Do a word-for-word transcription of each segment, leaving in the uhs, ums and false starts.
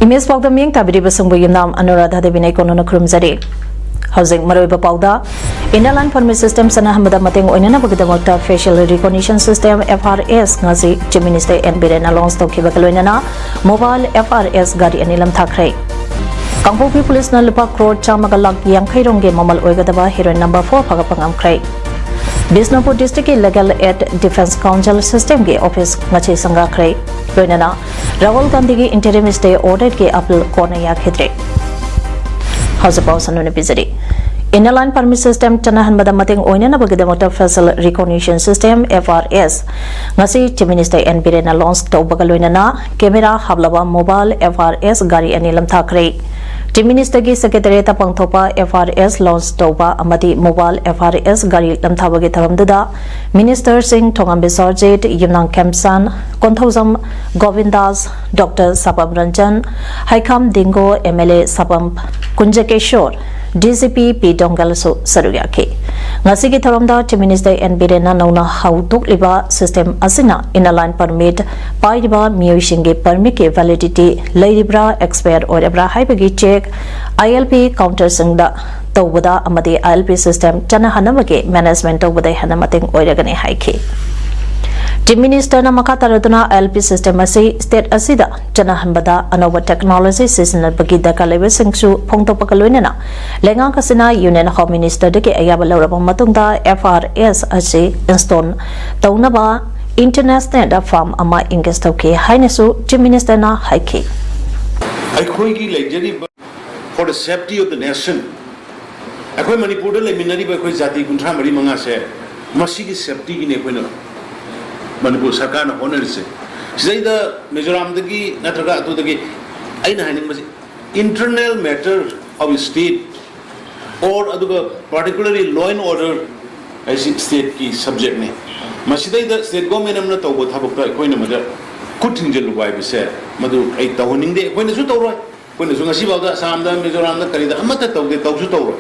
Image ꯄꯥꯎꯗ ꯃꯤꯠꯌꯦꯡ ꯇꯥꯕꯤꯔꯤꯕꯁꯤꯡꯕꯨ ꯌꯨꯝꯅꯥꯝ ꯑꯅꯨꯔꯥꯙꯥ ꯗꯦꯕꯤꯅ ꯏꯀꯣꯟꯅꯅ ꯈꯨꯔꯨꯝꯖꯔꯤ꯫ ꯍꯧꯖꯤꯛ ꯃꯔꯨꯑꯣꯏꯕ ꯄꯥꯎꯗ, Inner Line Permit System ꯆꯠꯅꯍꯟꯕꯗ ꯃꯇꯦꯡ ꯑꯣꯏꯅꯅꯕꯒꯤꯗꯃꯛꯇ Facial Recognition System, F R S, ꯉꯁꯤ Chief Minister N. ꯕꯤꯔꯦꯟꯅ launch ꯇꯧꯈꯤꯕꯒ ꯂꯣꯏꯅꯅ mobile F R S ꯒꯥꯔꯤ ꯑꯅꯤ ꯂꯝꯊꯥꯈ꯭ꯔꯦ꯫ ꯀꯥꯡꯄꯣꯛꯄꯤ ꯄꯨꯂꯤꯁꯅ ꯂꯨꯄꯥ ꯀ꯭ꯔꯣꯔ ꯆꯥꯝꯃꯒ ꯂꯥꯈ ꯌꯥꯡꯈꯩ ꯔꯣꯝꯒꯤ ꯃꯃꯜ ꯑꯣꯏꯒꯗꯕ heroin number four ꯐꯥꯒꯠꯄ ꯉꯝꯈ꯭ꯔꯦ꯫ ꯕꯤꯁꯅꯨꯄꯨꯔ district ꯀꯤ Legal Aid Defence Council system ꯒꯤ office ꯉꯁꯤ ꯁꯪꯒꯥꯈ꯭ꯔꯦ꯫ ꯂꯣꯏꯅꯅ ꯔꯥꯍꯨꯜ ꯒꯥꯟꯙꯤꯒꯤ interim stay order ꯒꯤ appeal ꯀꯣꯟꯅ ꯌꯥꯈꯤꯗ꯭ꯔꯦ꯫ ꯍꯧꯖꯤꯛ ꯄꯥꯎ ꯁꯟꯗꯣꯛꯅ ꯄꯤꯖꯔꯤ꯫ Inner Line Permit System ꯆꯠꯅꯍꯟꯕꯗ ꯃꯇꯦꯡ ꯑꯣꯏꯅꯅꯕꯒꯤꯗꯃꯛꯇ Facial Recognition System, F R S, ꯉꯁꯤ Chief Minister N. ꯕꯤꯔꯦꯟꯅ launch ꯇꯧꯕꯒ ꯂꯣꯏꯅꯅ camera ꯍꯥꯞꯂꯕ mobile F R S ꯒꯥꯔꯤ ꯑꯅꯤ ꯂꯝꯊꯥꯈ꯭ꯔꯦ꯫ Chief Minister ꯒꯤ Secretariat ꯇ ꯄꯥꯡꯊꯣꯛꯄ F R S launch ꯇꯧꯕ ꯑꯃꯗꯤ mobile F R S ꯒꯥꯔꯤ ꯂꯝꯊꯥꯕꯒꯤ ꯊꯧꯔꯝꯗꯨꯗ Minister ꯁꯤꯡ ꯊꯣꯉꯥꯝꯕꯤ ꯁꯔꯖꯤꯠ, ꯌꯨꯝꯅꯥꯝ ꯈꯦꯝꯆꯥꯟ, Konthoujam ꯒꯣꯕꯤꯟꯗꯥꯁ, Doctor ꯁꯥꯄꯝ Ranjan, ꯍꯩꯈꯥꯝ ꯗꯤꯡꯒꯣ, M L A ꯁꯥꯄꯝ ꯀꯨꯟꯖꯀꯦꯁꯣꯔ, D G P ꯄꯤ ꯗꯣꯡꯒꯜꯁꯨ ꯁꯔꯨꯛ ꯌꯥꯈꯤ꯫ ꯉꯁꯤꯒꯤ ꯊꯧꯔꯝꯗ Chief Minister N. ꯕꯤꯔꯦꯟꯅ ꯅꯧꯅ ꯍꯧꯗꯣꯛꯂꯤꯕ system ꯑꯁꯤꯅ Inner Line Permit ꯄꯥꯏꯔꯤꯕ ꯃꯤꯑꯣꯏꯁꯤꯡꯒꯤ permit ꯀꯤ validity ꯂꯩꯔꯤꯕ꯭ꯔꯥ, expire ꯑꯣꯏꯔꯕ꯭ꯔꯥ ꯍꯥꯏꯕꯒꯤ check I L P counter ꯁꯤꯡꯗ ꯇꯧꯕꯗ ꯑꯃꯗꯤ I L P system ꯆꯠꯅꯍꯟꯅꯕꯒꯤ management ꯇꯧꯕꯗ ꯍꯦꯟꯅ ꯃꯇꯦꯡ ꯑꯣꯏꯔꯒꯅꯤ ꯍꯥꯏꯈꯤ꯫ Chief Minister ꯅ ꯃꯈꯥ ꯇꯥꯔꯗꯨꯅ I L P system ꯑꯁꯤ state ꯑꯁꯤꯗ ꯆꯠꯅꯍꯟꯕꯗ ꯑꯅꯧꯕ technology ꯁꯤꯖꯤꯟꯅꯕꯒꯤ ꯗꯔꯀꯥꯔ ꯂꯩꯕꯁꯤꯡꯁꯨ ꯐꯣꯡꯗꯣꯛꯄꯒ ꯂꯣꯏꯅꯅ ꯂꯩꯉꯥꯛ ꯑꯁꯤꯅ Union Home Minister ꯗꯒꯤ ꯑꯌꯥꯕ ꯂꯧꯔꯕ ꯃꯇꯨꯡꯗ F R S ꯑꯁꯤ install ꯇꯧꯅꯕ international firm ꯑꯃ engage ꯇꯧꯈꯤ ꯍꯥꯏꯅꯁꯨ Chief Minister ꯅ ꯍꯥꯏꯈꯤ꯫ ꯑꯩꯈꯣꯏꯒꯤ ꯂꯩꯖꯔꯤꯕ for the safety of the nation, ꯑꯩꯈꯣꯏ ꯃꯅꯤꯄꯨꯔꯗ ꯂꯩꯃꯤꯟꯅꯔꯤꯕ ꯑꯩꯈꯣꯏ ꯖꯥꯇꯤ ꯀꯨꯟꯊ꯭ꯔꯥ ꯃꯔꯤ ꯃꯉꯥꯁꯦ, ꯃꯁꯤꯒꯤ safety ꯒꯤꯅꯤ ꯑꯩꯈꯣꯏꯅ ꯃꯅꯤꯄꯨꯔ ꯁꯔꯀꯥꯔꯅ ꯍꯣꯠꯅꯔꯤꯁꯦ꯫ ꯁꯤꯗꯩꯗ ꯃꯤꯖꯣꯔꯥꯝꯗꯒꯤ ꯅꯠꯇ꯭ꯔꯒ ꯑꯗꯨꯗꯒꯤ ꯑꯩꯅ ꯍꯥꯏꯅꯤꯡꯕꯁꯤ, internal matter of state or ꯑꯗꯨꯒ particularly law and order ꯍꯥꯏꯁꯤ stateꯀꯤ subjectꯅꯤ꯫ ꯃꯁꯤꯗꯩꯗ state government ꯑꯃꯅ ꯇꯧꯕ ꯊꯕꯛꯇ ꯑꯩꯈꯣꯏꯅ ꯃꯗ ꯈꯨꯠ ꯊꯤꯡꯖꯤꯜꯂꯨꯕ ꯍꯥꯏꯕꯁꯦ, ꯃꯗꯨ ꯑꯩ ꯇꯧꯍꯟꯅꯤꯡꯗꯦ꯫ ꯑꯩꯈꯣꯏꯅꯁꯨ ꯇꯧꯔꯣꯏ꯫ ꯑꯩꯈꯣꯏꯅꯁꯨ ꯉꯁꯤꯐꯥꯎꯗ ꯑꯁꯥꯝꯗ, ꯃꯤꯖꯣꯔꯥꯝꯗ, ꯀꯔꯤꯗ ꯑꯃꯠꯇ ꯇꯧꯗꯦ, ꯇꯧꯁꯨ ꯇꯧꯔꯣꯏ꯫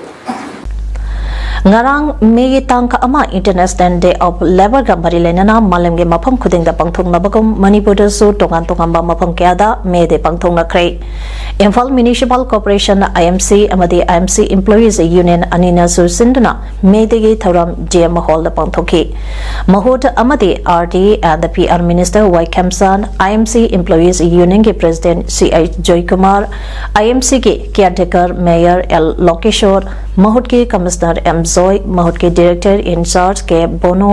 ꯉꯔꯥꯡ ꯃꯦꯒꯤ ꯇꯥꯡ ꯑꯃ International Day of Labourꯒ ꯃꯔꯤ ꯂꯩꯅꯅ ꯃꯥꯂꯦꯝꯒꯤ ꯃꯐꯝ ꯈꯨꯗꯤꯡꯗ ꯄꯥꯡꯊꯣꯛꯅꯕꯒꯨꯝ ꯃꯅꯤꯄꯨꯔꯗꯁꯨ ꯇꯣꯉꯥꯟ ꯇꯣꯉꯥꯟꯕ ꯃꯐꯝ ꯀꯌꯥꯗ May Day ꯄꯥꯡꯊꯣꯛꯅꯈ꯭ꯔꯦ꯫ Imphal Municipal Corporation, IMC, ꯑꯃꯗꯤ IMC Employees Union ꯑꯅꯤꯅꯁꯨ ꯁꯤꯟꯗꯨꯅ May Dayꯒꯤ ꯊꯧꯔꯝ GM Hallꯗ ꯄꯥꯡꯊꯣꯛꯈꯤ꯫ ꯃꯍꯨꯠ ꯑꯃꯗꯤ RD and PR Minister Y ꯈꯦꯝꯆꯥꯟ, IMC Employees Unionꯒꯤ President CI Joykumar, IMCꯒꯤ Caretaker Mayor L ꯂꯣꯀꯦꯁꯣꯔ, ꯃꯍꯨꯠꯀꯤ Commissioner M joy, ꯃꯍꯨꯠꯀꯤ Director in Charge K bono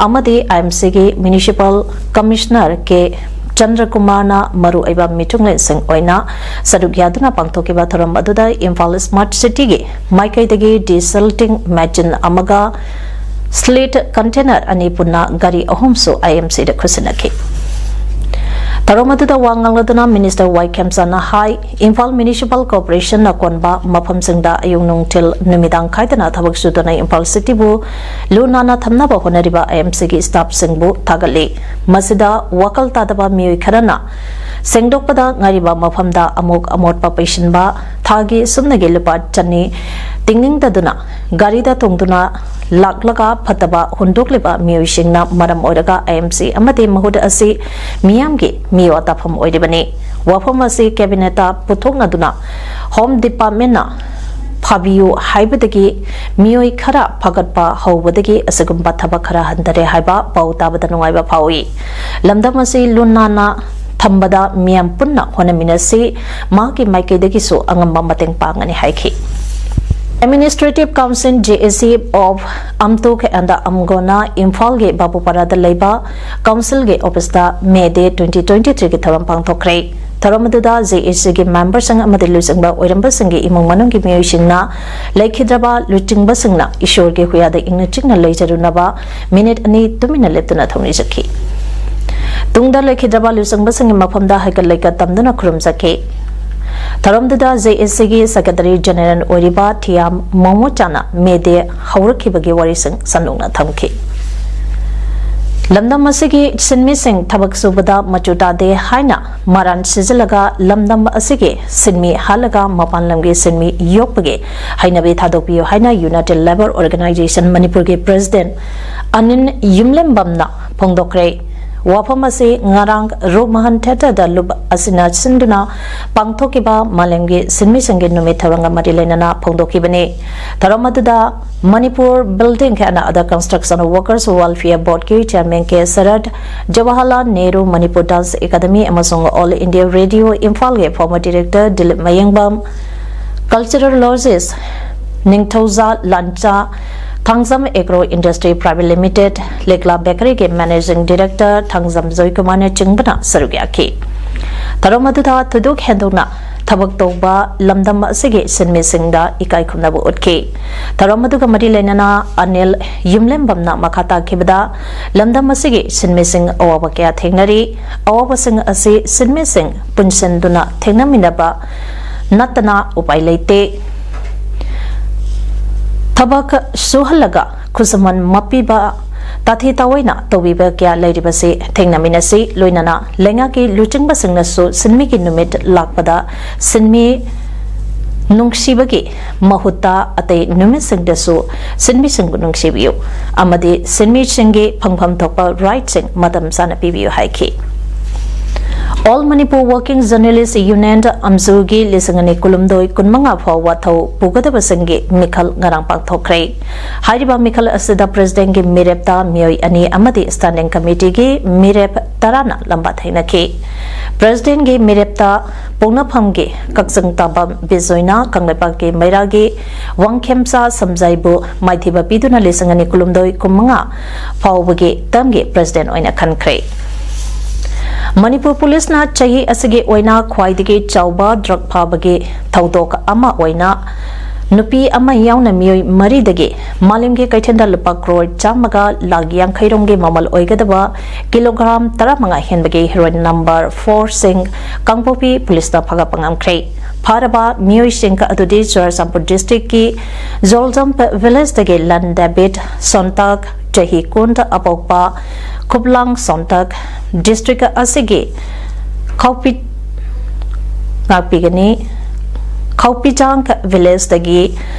ꯑꯃꯗꯤ IMCꯒꯤ Municipal Commissioner ꯀꯦ ꯆꯟꯗ꯭ꯔꯀꯨꯃꯥꯔꯅ ꯃꯔꯨꯑꯣꯏꯕ ꯃꯤꯊꯨꯡꯂꯦꯟꯁꯤꯡ ꯑꯣꯏꯅ ꯁꯔꯨꯛ ꯌꯥꯗꯨꯅ ꯄꯥꯡꯊꯣꯛꯈꯤꯕ ꯊꯧꯔꯝ ꯑꯗꯨꯗ ꯏꯝꯐꯥꯜ Smart Cityꯒꯤ ꯃꯥꯏꯀꯩꯗꯒꯤ desalting machine ꯑꯃꯒ slate container ꯑꯅꯤ ꯄꯨꯟꯅ ꯒꯥꯔꯤ ꯑꯍꯨꯝꯁꯨ IMCꯗ ꯈꯨꯠꯁꯤꯟꯅꯈꯤ꯫ ꯊꯧꯔꯝ ꯑꯗꯨꯗ ꯋꯥ ꯉꯥꯡꯂꯗꯨꯅ Minister ꯋꯥꯏ ꯈꯦꯝꯆꯥꯟꯅ ꯍꯥꯏ, ꯏꯝꯐꯥꯜ Municipal Corporationꯅ ꯀꯣꯟꯕ ꯃꯐꯝꯁꯤꯡꯗ ꯑꯌꯨꯛ ꯅꯨꯡꯊꯤꯜ ꯅꯨꯃꯤꯗꯥꯡ ꯈꯥꯏꯗꯅ ꯊꯕꯛ ꯁꯨꯗꯨꯅ ꯏꯝꯐꯥꯜ Cityꯕꯨ ꯂꯨ ꯅꯥꯟꯅ ꯊꯝꯅꯕ ꯍꯣꯠꯅꯔꯤꯕ IMCꯒꯤ staffꯁꯤꯡꯕꯨ ꯊꯥꯒꯠꯂꯤ꯫ ꯃꯁꯤꯗ ꯋꯥꯈꯜ ꯇꯥꯗꯕ ꯃꯤꯑꯣꯏ ꯈꯔꯅ ꯁꯦꯡꯗꯣꯛꯄꯗ ꯉꯥꯏꯔꯤꯕ ꯃꯐꯝꯗ ꯑꯃꯣꯠ ꯑꯃꯣꯠꯄ ꯄꯩꯁꯤꯟꯕ, ꯊꯥꯒꯤ ꯁꯨꯞꯅꯒꯤ ꯂꯨꯄꯥ ꯆꯅꯤ ꯇꯤꯡꯅꯤꯡꯗꯗꯨꯅ ꯒꯥꯔꯤꯗ ꯇꯣꯡꯗꯨꯅ ꯂꯥꯛꯂꯒ ꯐꯠꯇꯕ ꯍꯨꯟꯗꯣꯛꯂꯤꯕ ꯃꯤꯑꯣꯏꯁꯤꯡꯅ ꯃꯔꯝ ꯑꯣꯏꯔꯒ IMC ꯑꯃꯗꯤ ꯃꯍꯨꯠ ꯑꯁꯤ ꯃꯤꯌꯥꯝꯒꯤ ꯃꯤꯋꯥ ꯇꯥꯐꯝ ꯑꯣꯏꯔꯤꯕꯅꯤ꯫ ꯋꯥꯐꯝ ꯑꯁꯤ Cabinetꯇ ꯄꯨꯊꯣꯛꯅꯗꯨꯅ Home Departmentꯅ ꯐꯥꯕꯤꯌꯨ ꯍꯥꯏꯕꯗꯒꯤ ꯃꯤꯑꯣꯏ ꯈꯔ ꯐꯒꯠꯄ ꯍꯧꯕꯗꯒꯤ ꯑꯁꯤꯒꯨꯝꯕ ꯊꯕꯛ ꯈꯔ ꯍꯟꯊꯔꯦ ꯍꯥꯏꯕ ꯄꯥꯎ ꯇꯥꯕꯗ ꯅꯨꯡꯉꯥꯏꯕ ꯐꯥꯎꯏ꯫ ꯂꯝꯗꯝ ꯑꯁꯤ ꯂꯨ ꯅꯥꯟꯅ ꯊꯝꯕꯗ ꯃꯤꯌꯥꯝ ꯄꯨꯟꯅ ꯍꯣꯠꯅꯃꯤꯟꯅꯁꯤ, ꯃꯍꯥꯛꯀꯤ ꯃꯥꯏꯀꯩꯗꯒꯤꯁꯨ ꯑꯉꯝꯕ ꯃꯇꯦꯡ ꯄꯥꯡꯒꯅꯤ ꯍꯥꯏꯈꯤ꯫ Administrative Council, JAC of Amtuk and Amgona ꯏꯝꯐꯥꯜꯒꯤ ꯕꯥꯕꯨꯄꯥꯔꯥꯗ ꯂꯩꯕ Councilꯒꯤ officeꯇ May Day twenty twenty-threeꯒꯤ ꯊꯧꯔꯝ ꯄꯥꯡꯊꯣꯛꯈ꯭ꯔꯦ꯫ ꯊꯧꯔꯝ ꯑꯗꯨꯗ JACꯒꯤ memberꯁꯤꯡ ꯑꯃꯗꯤ ꯂꯨꯆꯤꯡꯕ ꯑꯣꯏꯔꯝꯕꯁꯤꯡꯒꯤ ꯏꯃꯨꯡ ꯃꯅꯨꯡꯒꯤ ꯃꯤꯑꯣꯏꯁꯤꯡꯅ ꯂꯩꯈꯤꯗ꯭ꯔꯕ ꯂꯨꯆꯤꯡꯕꯁꯤꯡꯅ ꯏꯁꯣꯔꯒꯤ ꯍꯨꯌꯥꯗ ꯏꯪꯅ ꯆꯤꯛꯅ ꯂꯩꯖꯔꯨꯅꯕ minute ꯑꯅꯤ ꯇꯨꯃꯤꯟꯅ ꯂꯦꯞꯇꯨꯅ ꯊꯧꯅꯤꯖꯈꯤ꯫ ꯇꯨꯡꯗ ꯂꯩꯈꯤꯗ꯭ꯔꯕ ꯂꯨꯆꯤꯡꯕꯁꯤꯡꯒꯤ ꯃꯐꯝꯗ ꯍꯩꯀꯠ ꯂꯩꯀꯠ ꯇꯝꯗꯨꯅ ꯈꯨꯔꯨꯝꯖꯈꯤ꯫ ꯊꯧꯔꯝꯗꯨꯗ J A C ꯒꯤ Secretary General ꯑꯣꯏꯔꯤꯕ ꯊꯤꯌꯥꯝ ꯃꯣꯃꯣꯆꯥꯅ May Day ꯍꯧꯔꯛꯈꯤꯕꯒꯤ ꯋꯥꯔꯤꯁꯤꯡ ꯁꯟꯗꯣꯛꯅ ꯊꯝꯈꯤ꯫ ꯂꯝꯗꯝ ꯑꯁꯤꯒꯤ ꯁꯤꯟꯃꯤꯁꯤꯡ ꯊꯕꯛ ꯁꯨꯕꯗ ꯃꯆꯨ ꯇꯥꯗꯦ ꯍꯥꯏꯅ ꯃꯔꯥꯟ ꯁꯤꯖꯤꯜꯂꯒ ꯂꯝꯗꯝ ꯑꯁꯤꯒꯤ ꯁꯤꯟꯃꯤ ꯍꯥꯠꯂꯒ ꯃꯄꯥꯟ ꯂꯝꯒꯤ ꯁꯤꯟꯃꯤ ꯌꯣꯛꯄꯒꯤ ꯍꯩꯅꯕꯤ ꯊꯥꯗꯣꯛꯄꯤꯌꯨ ꯍꯥꯏꯅ United Labour Organisation ꯃꯅꯤꯄꯨꯔꯒꯤ President ꯑꯅꯤꯜ ꯌꯨꯝꯂꯦꯝꯕꯝꯅ ꯐꯣꯡꯗꯣꯛꯈ꯭ꯔꯦ꯫ ꯋꯥꯐꯝ ꯑꯁꯤ ꯉꯔꯥꯡ ꯔꯨꯞꯃꯍꯟ Theatre ꯗ ꯂꯨꯞ ꯑꯁꯤꯅ ꯁꯤꯟꯗꯨꯅ ꯄꯥꯡꯊꯣꯛꯈꯤꯕ ꯃꯥꯂꯦꯝꯒꯤ ꯁꯤꯟꯃꯤꯁꯤꯡꯒꯤ ꯅꯨꯃꯤꯠ ꯊꯧꯔꯝꯒ ꯃꯔꯤ ꯂꯩꯅꯅ ꯐꯣꯡꯗꯣꯛꯈꯤꯕꯅꯤ꯫ ꯊꯧꯔꯝ ꯑꯗꯨꯗ Manipur Building and Other Construction Workers Welfare Board ꯀꯤ Chairman K ꯁꯔꯠ, ꯖꯋꯥꯍꯔꯂꯥꯜ ꯅꯦꯍꯔꯨ ꯃꯅꯤꯄꯨꯔ Dance Academy ꯑꯃꯁꯨꯡ All India Radio ꯏꯝꯐꯥꯜꯒꯤ former Director ꯗꯤꯂꯤꯞ ꯃꯌꯦꯡꯕꯝ, Culturologist ꯅꯤꯡꯊꯧꯖꯥ ꯂꯥꯟꯆꯥ, Thangjam Agro Industry Private Limited, ꯂꯤꯛꯂꯥ Bakery ꯒꯤ Managing Director ꯊꯥꯡꯖꯝ ꯖꯣꯏꯀꯨꯃꯥꯔꯅꯆꯤꯡꯕꯅ ꯁꯔꯨꯛ ꯌꯥꯈꯤ꯫ ꯊꯧꯔꯝ ꯑꯗꯨꯗ ꯊꯣꯏꯗꯣꯛ ꯍꯦꯟꯗꯣꯛꯅ ꯊꯕꯛ ꯇꯧꯕ ꯂꯝꯗꯝ ꯑꯁꯤꯒꯤ ꯁꯤꯟꯃꯤꯁꯤꯡꯗ ꯏꯀꯥꯏ ꯈꯨꯝꯅꯕ ꯎꯠꯈꯤ꯫ ꯊꯧꯔꯝ ꯑꯗꯨꯒ ꯃꯔꯤ ꯂꯩꯅꯅ ꯑꯅꯤꯜ ꯌꯨꯝꯂꯦꯝꯕꯝꯅ ꯃꯈꯥ ꯇꯥꯈꯤꯕꯗ, ꯂꯝꯗꯝ ꯑꯁꯤꯒꯤ ꯁꯤꯟꯃꯤꯁꯤꯡ ꯑꯋꯥꯕ ꯀꯌꯥ ꯊꯦꯡꯅꯔꯤ꯫ ꯑꯋꯥꯕꯁꯤꯡ ꯑꯁꯤ ꯁꯤꯟꯃꯤꯁꯤꯡ ꯄꯨꯟꯁꯤꯟꯗꯨꯅ ꯊꯦꯡꯅꯃꯤꯟꯅꯕ ꯅꯠꯇꯅ ꯎꯄꯥꯏ ꯂꯩꯇꯦ꯫ ꯊꯕꯛ ꯁꯨꯍꯜꯂꯒ ꯈꯨꯠꯁꯨꯃꯟ ꯃꯄꯤꯕ, ꯇꯥꯊꯤ ꯇꯥꯑꯣꯏꯅ ꯇꯧꯕꯤꯕ ꯀꯌꯥ ꯂꯩꯔꯤꯕꯁꯤ ꯊꯦꯡꯅꯃꯤꯟꯅꯁꯤ꯫ ꯂꯣꯏꯅꯅ ꯂꯩꯉꯥꯛꯀꯤ ꯂꯨꯆꯤꯡꯕꯁꯤꯡꯅꯁꯨ ꯁꯤꯟꯃꯤꯒꯤ ꯅꯨꯃꯤꯠ ꯂꯥꯛꯄꯗ ꯁꯤꯟꯃꯤ ꯅꯨꯡꯁꯤꯕꯒꯤ ꯃꯍꯨꯠꯇ ꯑꯇꯩ ꯅꯨꯃꯤꯠꯁꯤꯡꯗꯁꯨ ꯁꯤꯟꯃꯤꯁꯤꯡꯕꯨ ꯅꯨꯡꯁꯤꯕꯤꯌꯨ ꯑꯃꯗꯤ ꯁꯤꯟꯃꯤꯁꯤꯡꯒꯤ ꯐꯪꯐꯝ ꯊꯣꯛꯄ rightꯁꯤꯡ ꯃꯇꯝ ꯆꯥꯅ ꯄꯤꯕꯤꯌꯨ ꯍꯥꯏꯈꯤ꯫ All Manipur Working Journalist Union, ꯑꯝꯖꯨꯒꯤ ꯂꯤꯁꯤꯡ ꯑꯅꯤ ꯀꯨꯟꯍꯨꯝꯗꯣꯏ ꯀꯨꯟꯃꯉꯥ ꯐꯥꯎꯕ ꯊꯧ ꯄꯨꯒꯗꯕꯁꯤꯡꯒꯤ ꯃꯤꯈꯜ ꯉꯔꯥꯡ ꯄꯥꯡꯊꯣꯛꯈ꯭ꯔꯦ꯫ ꯍꯥꯏꯔꯤꯕ ꯃꯤꯈꯜ ꯑꯁꯤꯗ Presidentꯀꯤ ꯃꯤꯔꯦꯞꯇ ꯃꯤꯑꯣꯏ ꯑꯅꯤ ꯑꯃꯗꯤ Standing Committeeꯒꯤ ꯃꯤꯔꯦꯞ ꯇꯔꯥꯅ ꯂꯝꯕꯥ ꯊꯦꯡꯅꯈꯤ꯫ Presidentꯀꯤ ꯃꯤꯔꯦꯞꯇ ꯄꯣꯛꯅꯐꯝꯒꯤ ꯀꯛꯆꯤꯡ ꯇꯥꯕꯝ ꯕꯤꯖꯣꯏꯅ ꯀꯪꯂꯩꯄꯥꯛꯀꯤ ꯃꯩꯔꯥꯒꯤ ꯋꯥꯡꯈꯦꯝꯆꯥ ꯁꯝꯖꯥꯏꯕꯨ ꯃꯥꯏꯊꯤꯕ ꯄꯤꯗꯨꯅ ꯂꯤꯁꯤꯡ ꯑꯅꯤ ꯀꯨꯟꯍꯨꯝꯗꯣꯏ ꯀꯨꯟꯃꯉꯥ ꯐꯥꯎꯕꯒꯤ termꯒꯤ President ꯑꯣꯏꯅ ꯈꯟꯈ꯭ꯔꯦ꯫ ꯃꯅꯤꯄꯨꯔ ꯄꯨꯂꯤꯁꯅ ꯆꯍꯤ ꯑꯁꯤꯒꯤ ꯑꯣꯏꯅ ꯈ꯭ꯋꯥꯏꯗꯒꯤ ꯆꯥꯎꯕ drug ꯐꯥꯕꯒꯤ ꯊꯧꯗꯣꯛ ꯑꯃ ꯑꯣꯏꯅ ꯅꯨꯄꯤ ꯑꯃ ꯌꯥꯎꯅ ꯃꯤꯑꯣꯏ ꯃꯔꯤꯗꯒꯤ ꯃꯥꯂꯦꯝꯒꯤ ꯀꯩꯊꯦꯜꯗ ꯂꯨꯄꯥ ꯀ꯭ꯔꯣꯔ ꯆꯥꯝꯃꯒ ꯂꯥꯈ ꯌꯥꯡꯈꯩ ꯔꯣꯝꯒꯤ ꯃꯃꯜ ꯑꯣꯏꯒꯗꯕ ꯀꯤꯂꯣꯒ꯭ꯔꯥꯝ ꯇꯔꯥꯃꯉꯥ ꯍꯦꯟꯕꯒꯤ ꯍꯦꯔꯣꯏꯟ ꯅꯝꯕꯔ ꯐꯣꯔꯁꯤꯡ ꯀꯥꯡꯄꯣꯛꯄꯤ ꯄꯨꯂꯤꯁꯅ ꯐꯥꯒꯠꯄ ꯉꯝꯈ꯭ꯔꯦ꯫ ꯐꯥꯔꯕ ꯃꯤꯑꯣꯏꯁꯤꯡ ꯑꯗꯨꯗꯤ ꯆꯨꯔꯆꯥꯟꯄꯨꯔ ꯗꯤꯁꯇ꯭ꯔꯤꯛꯀꯤ ꯖꯣꯜꯖꯝ ꯚꯤꯂꯦꯖꯇꯒꯤ ꯂꯟ ꯗꯦꯕꯤꯠ ꯁꯣꯟꯇꯥꯛ, ꯆꯍꯤ ꯀꯨꯟ ꯑꯄꯣꯛꯄ, ꯈꯨꯞꯂꯥꯡ ꯁꯣꯟꯇꯥꯛ, ꯗꯤꯁꯇ꯭ꯔꯤꯛ ꯑꯁꯤꯒꯤ ꯈꯥꯎꯄꯤ-, ꯉꯥꯛꯄꯤꯒꯅꯤ꯫ ꯈꯥꯎꯄꯤꯆꯥꯡ ꯚꯤꯂꯦꯖꯇꯒꯤ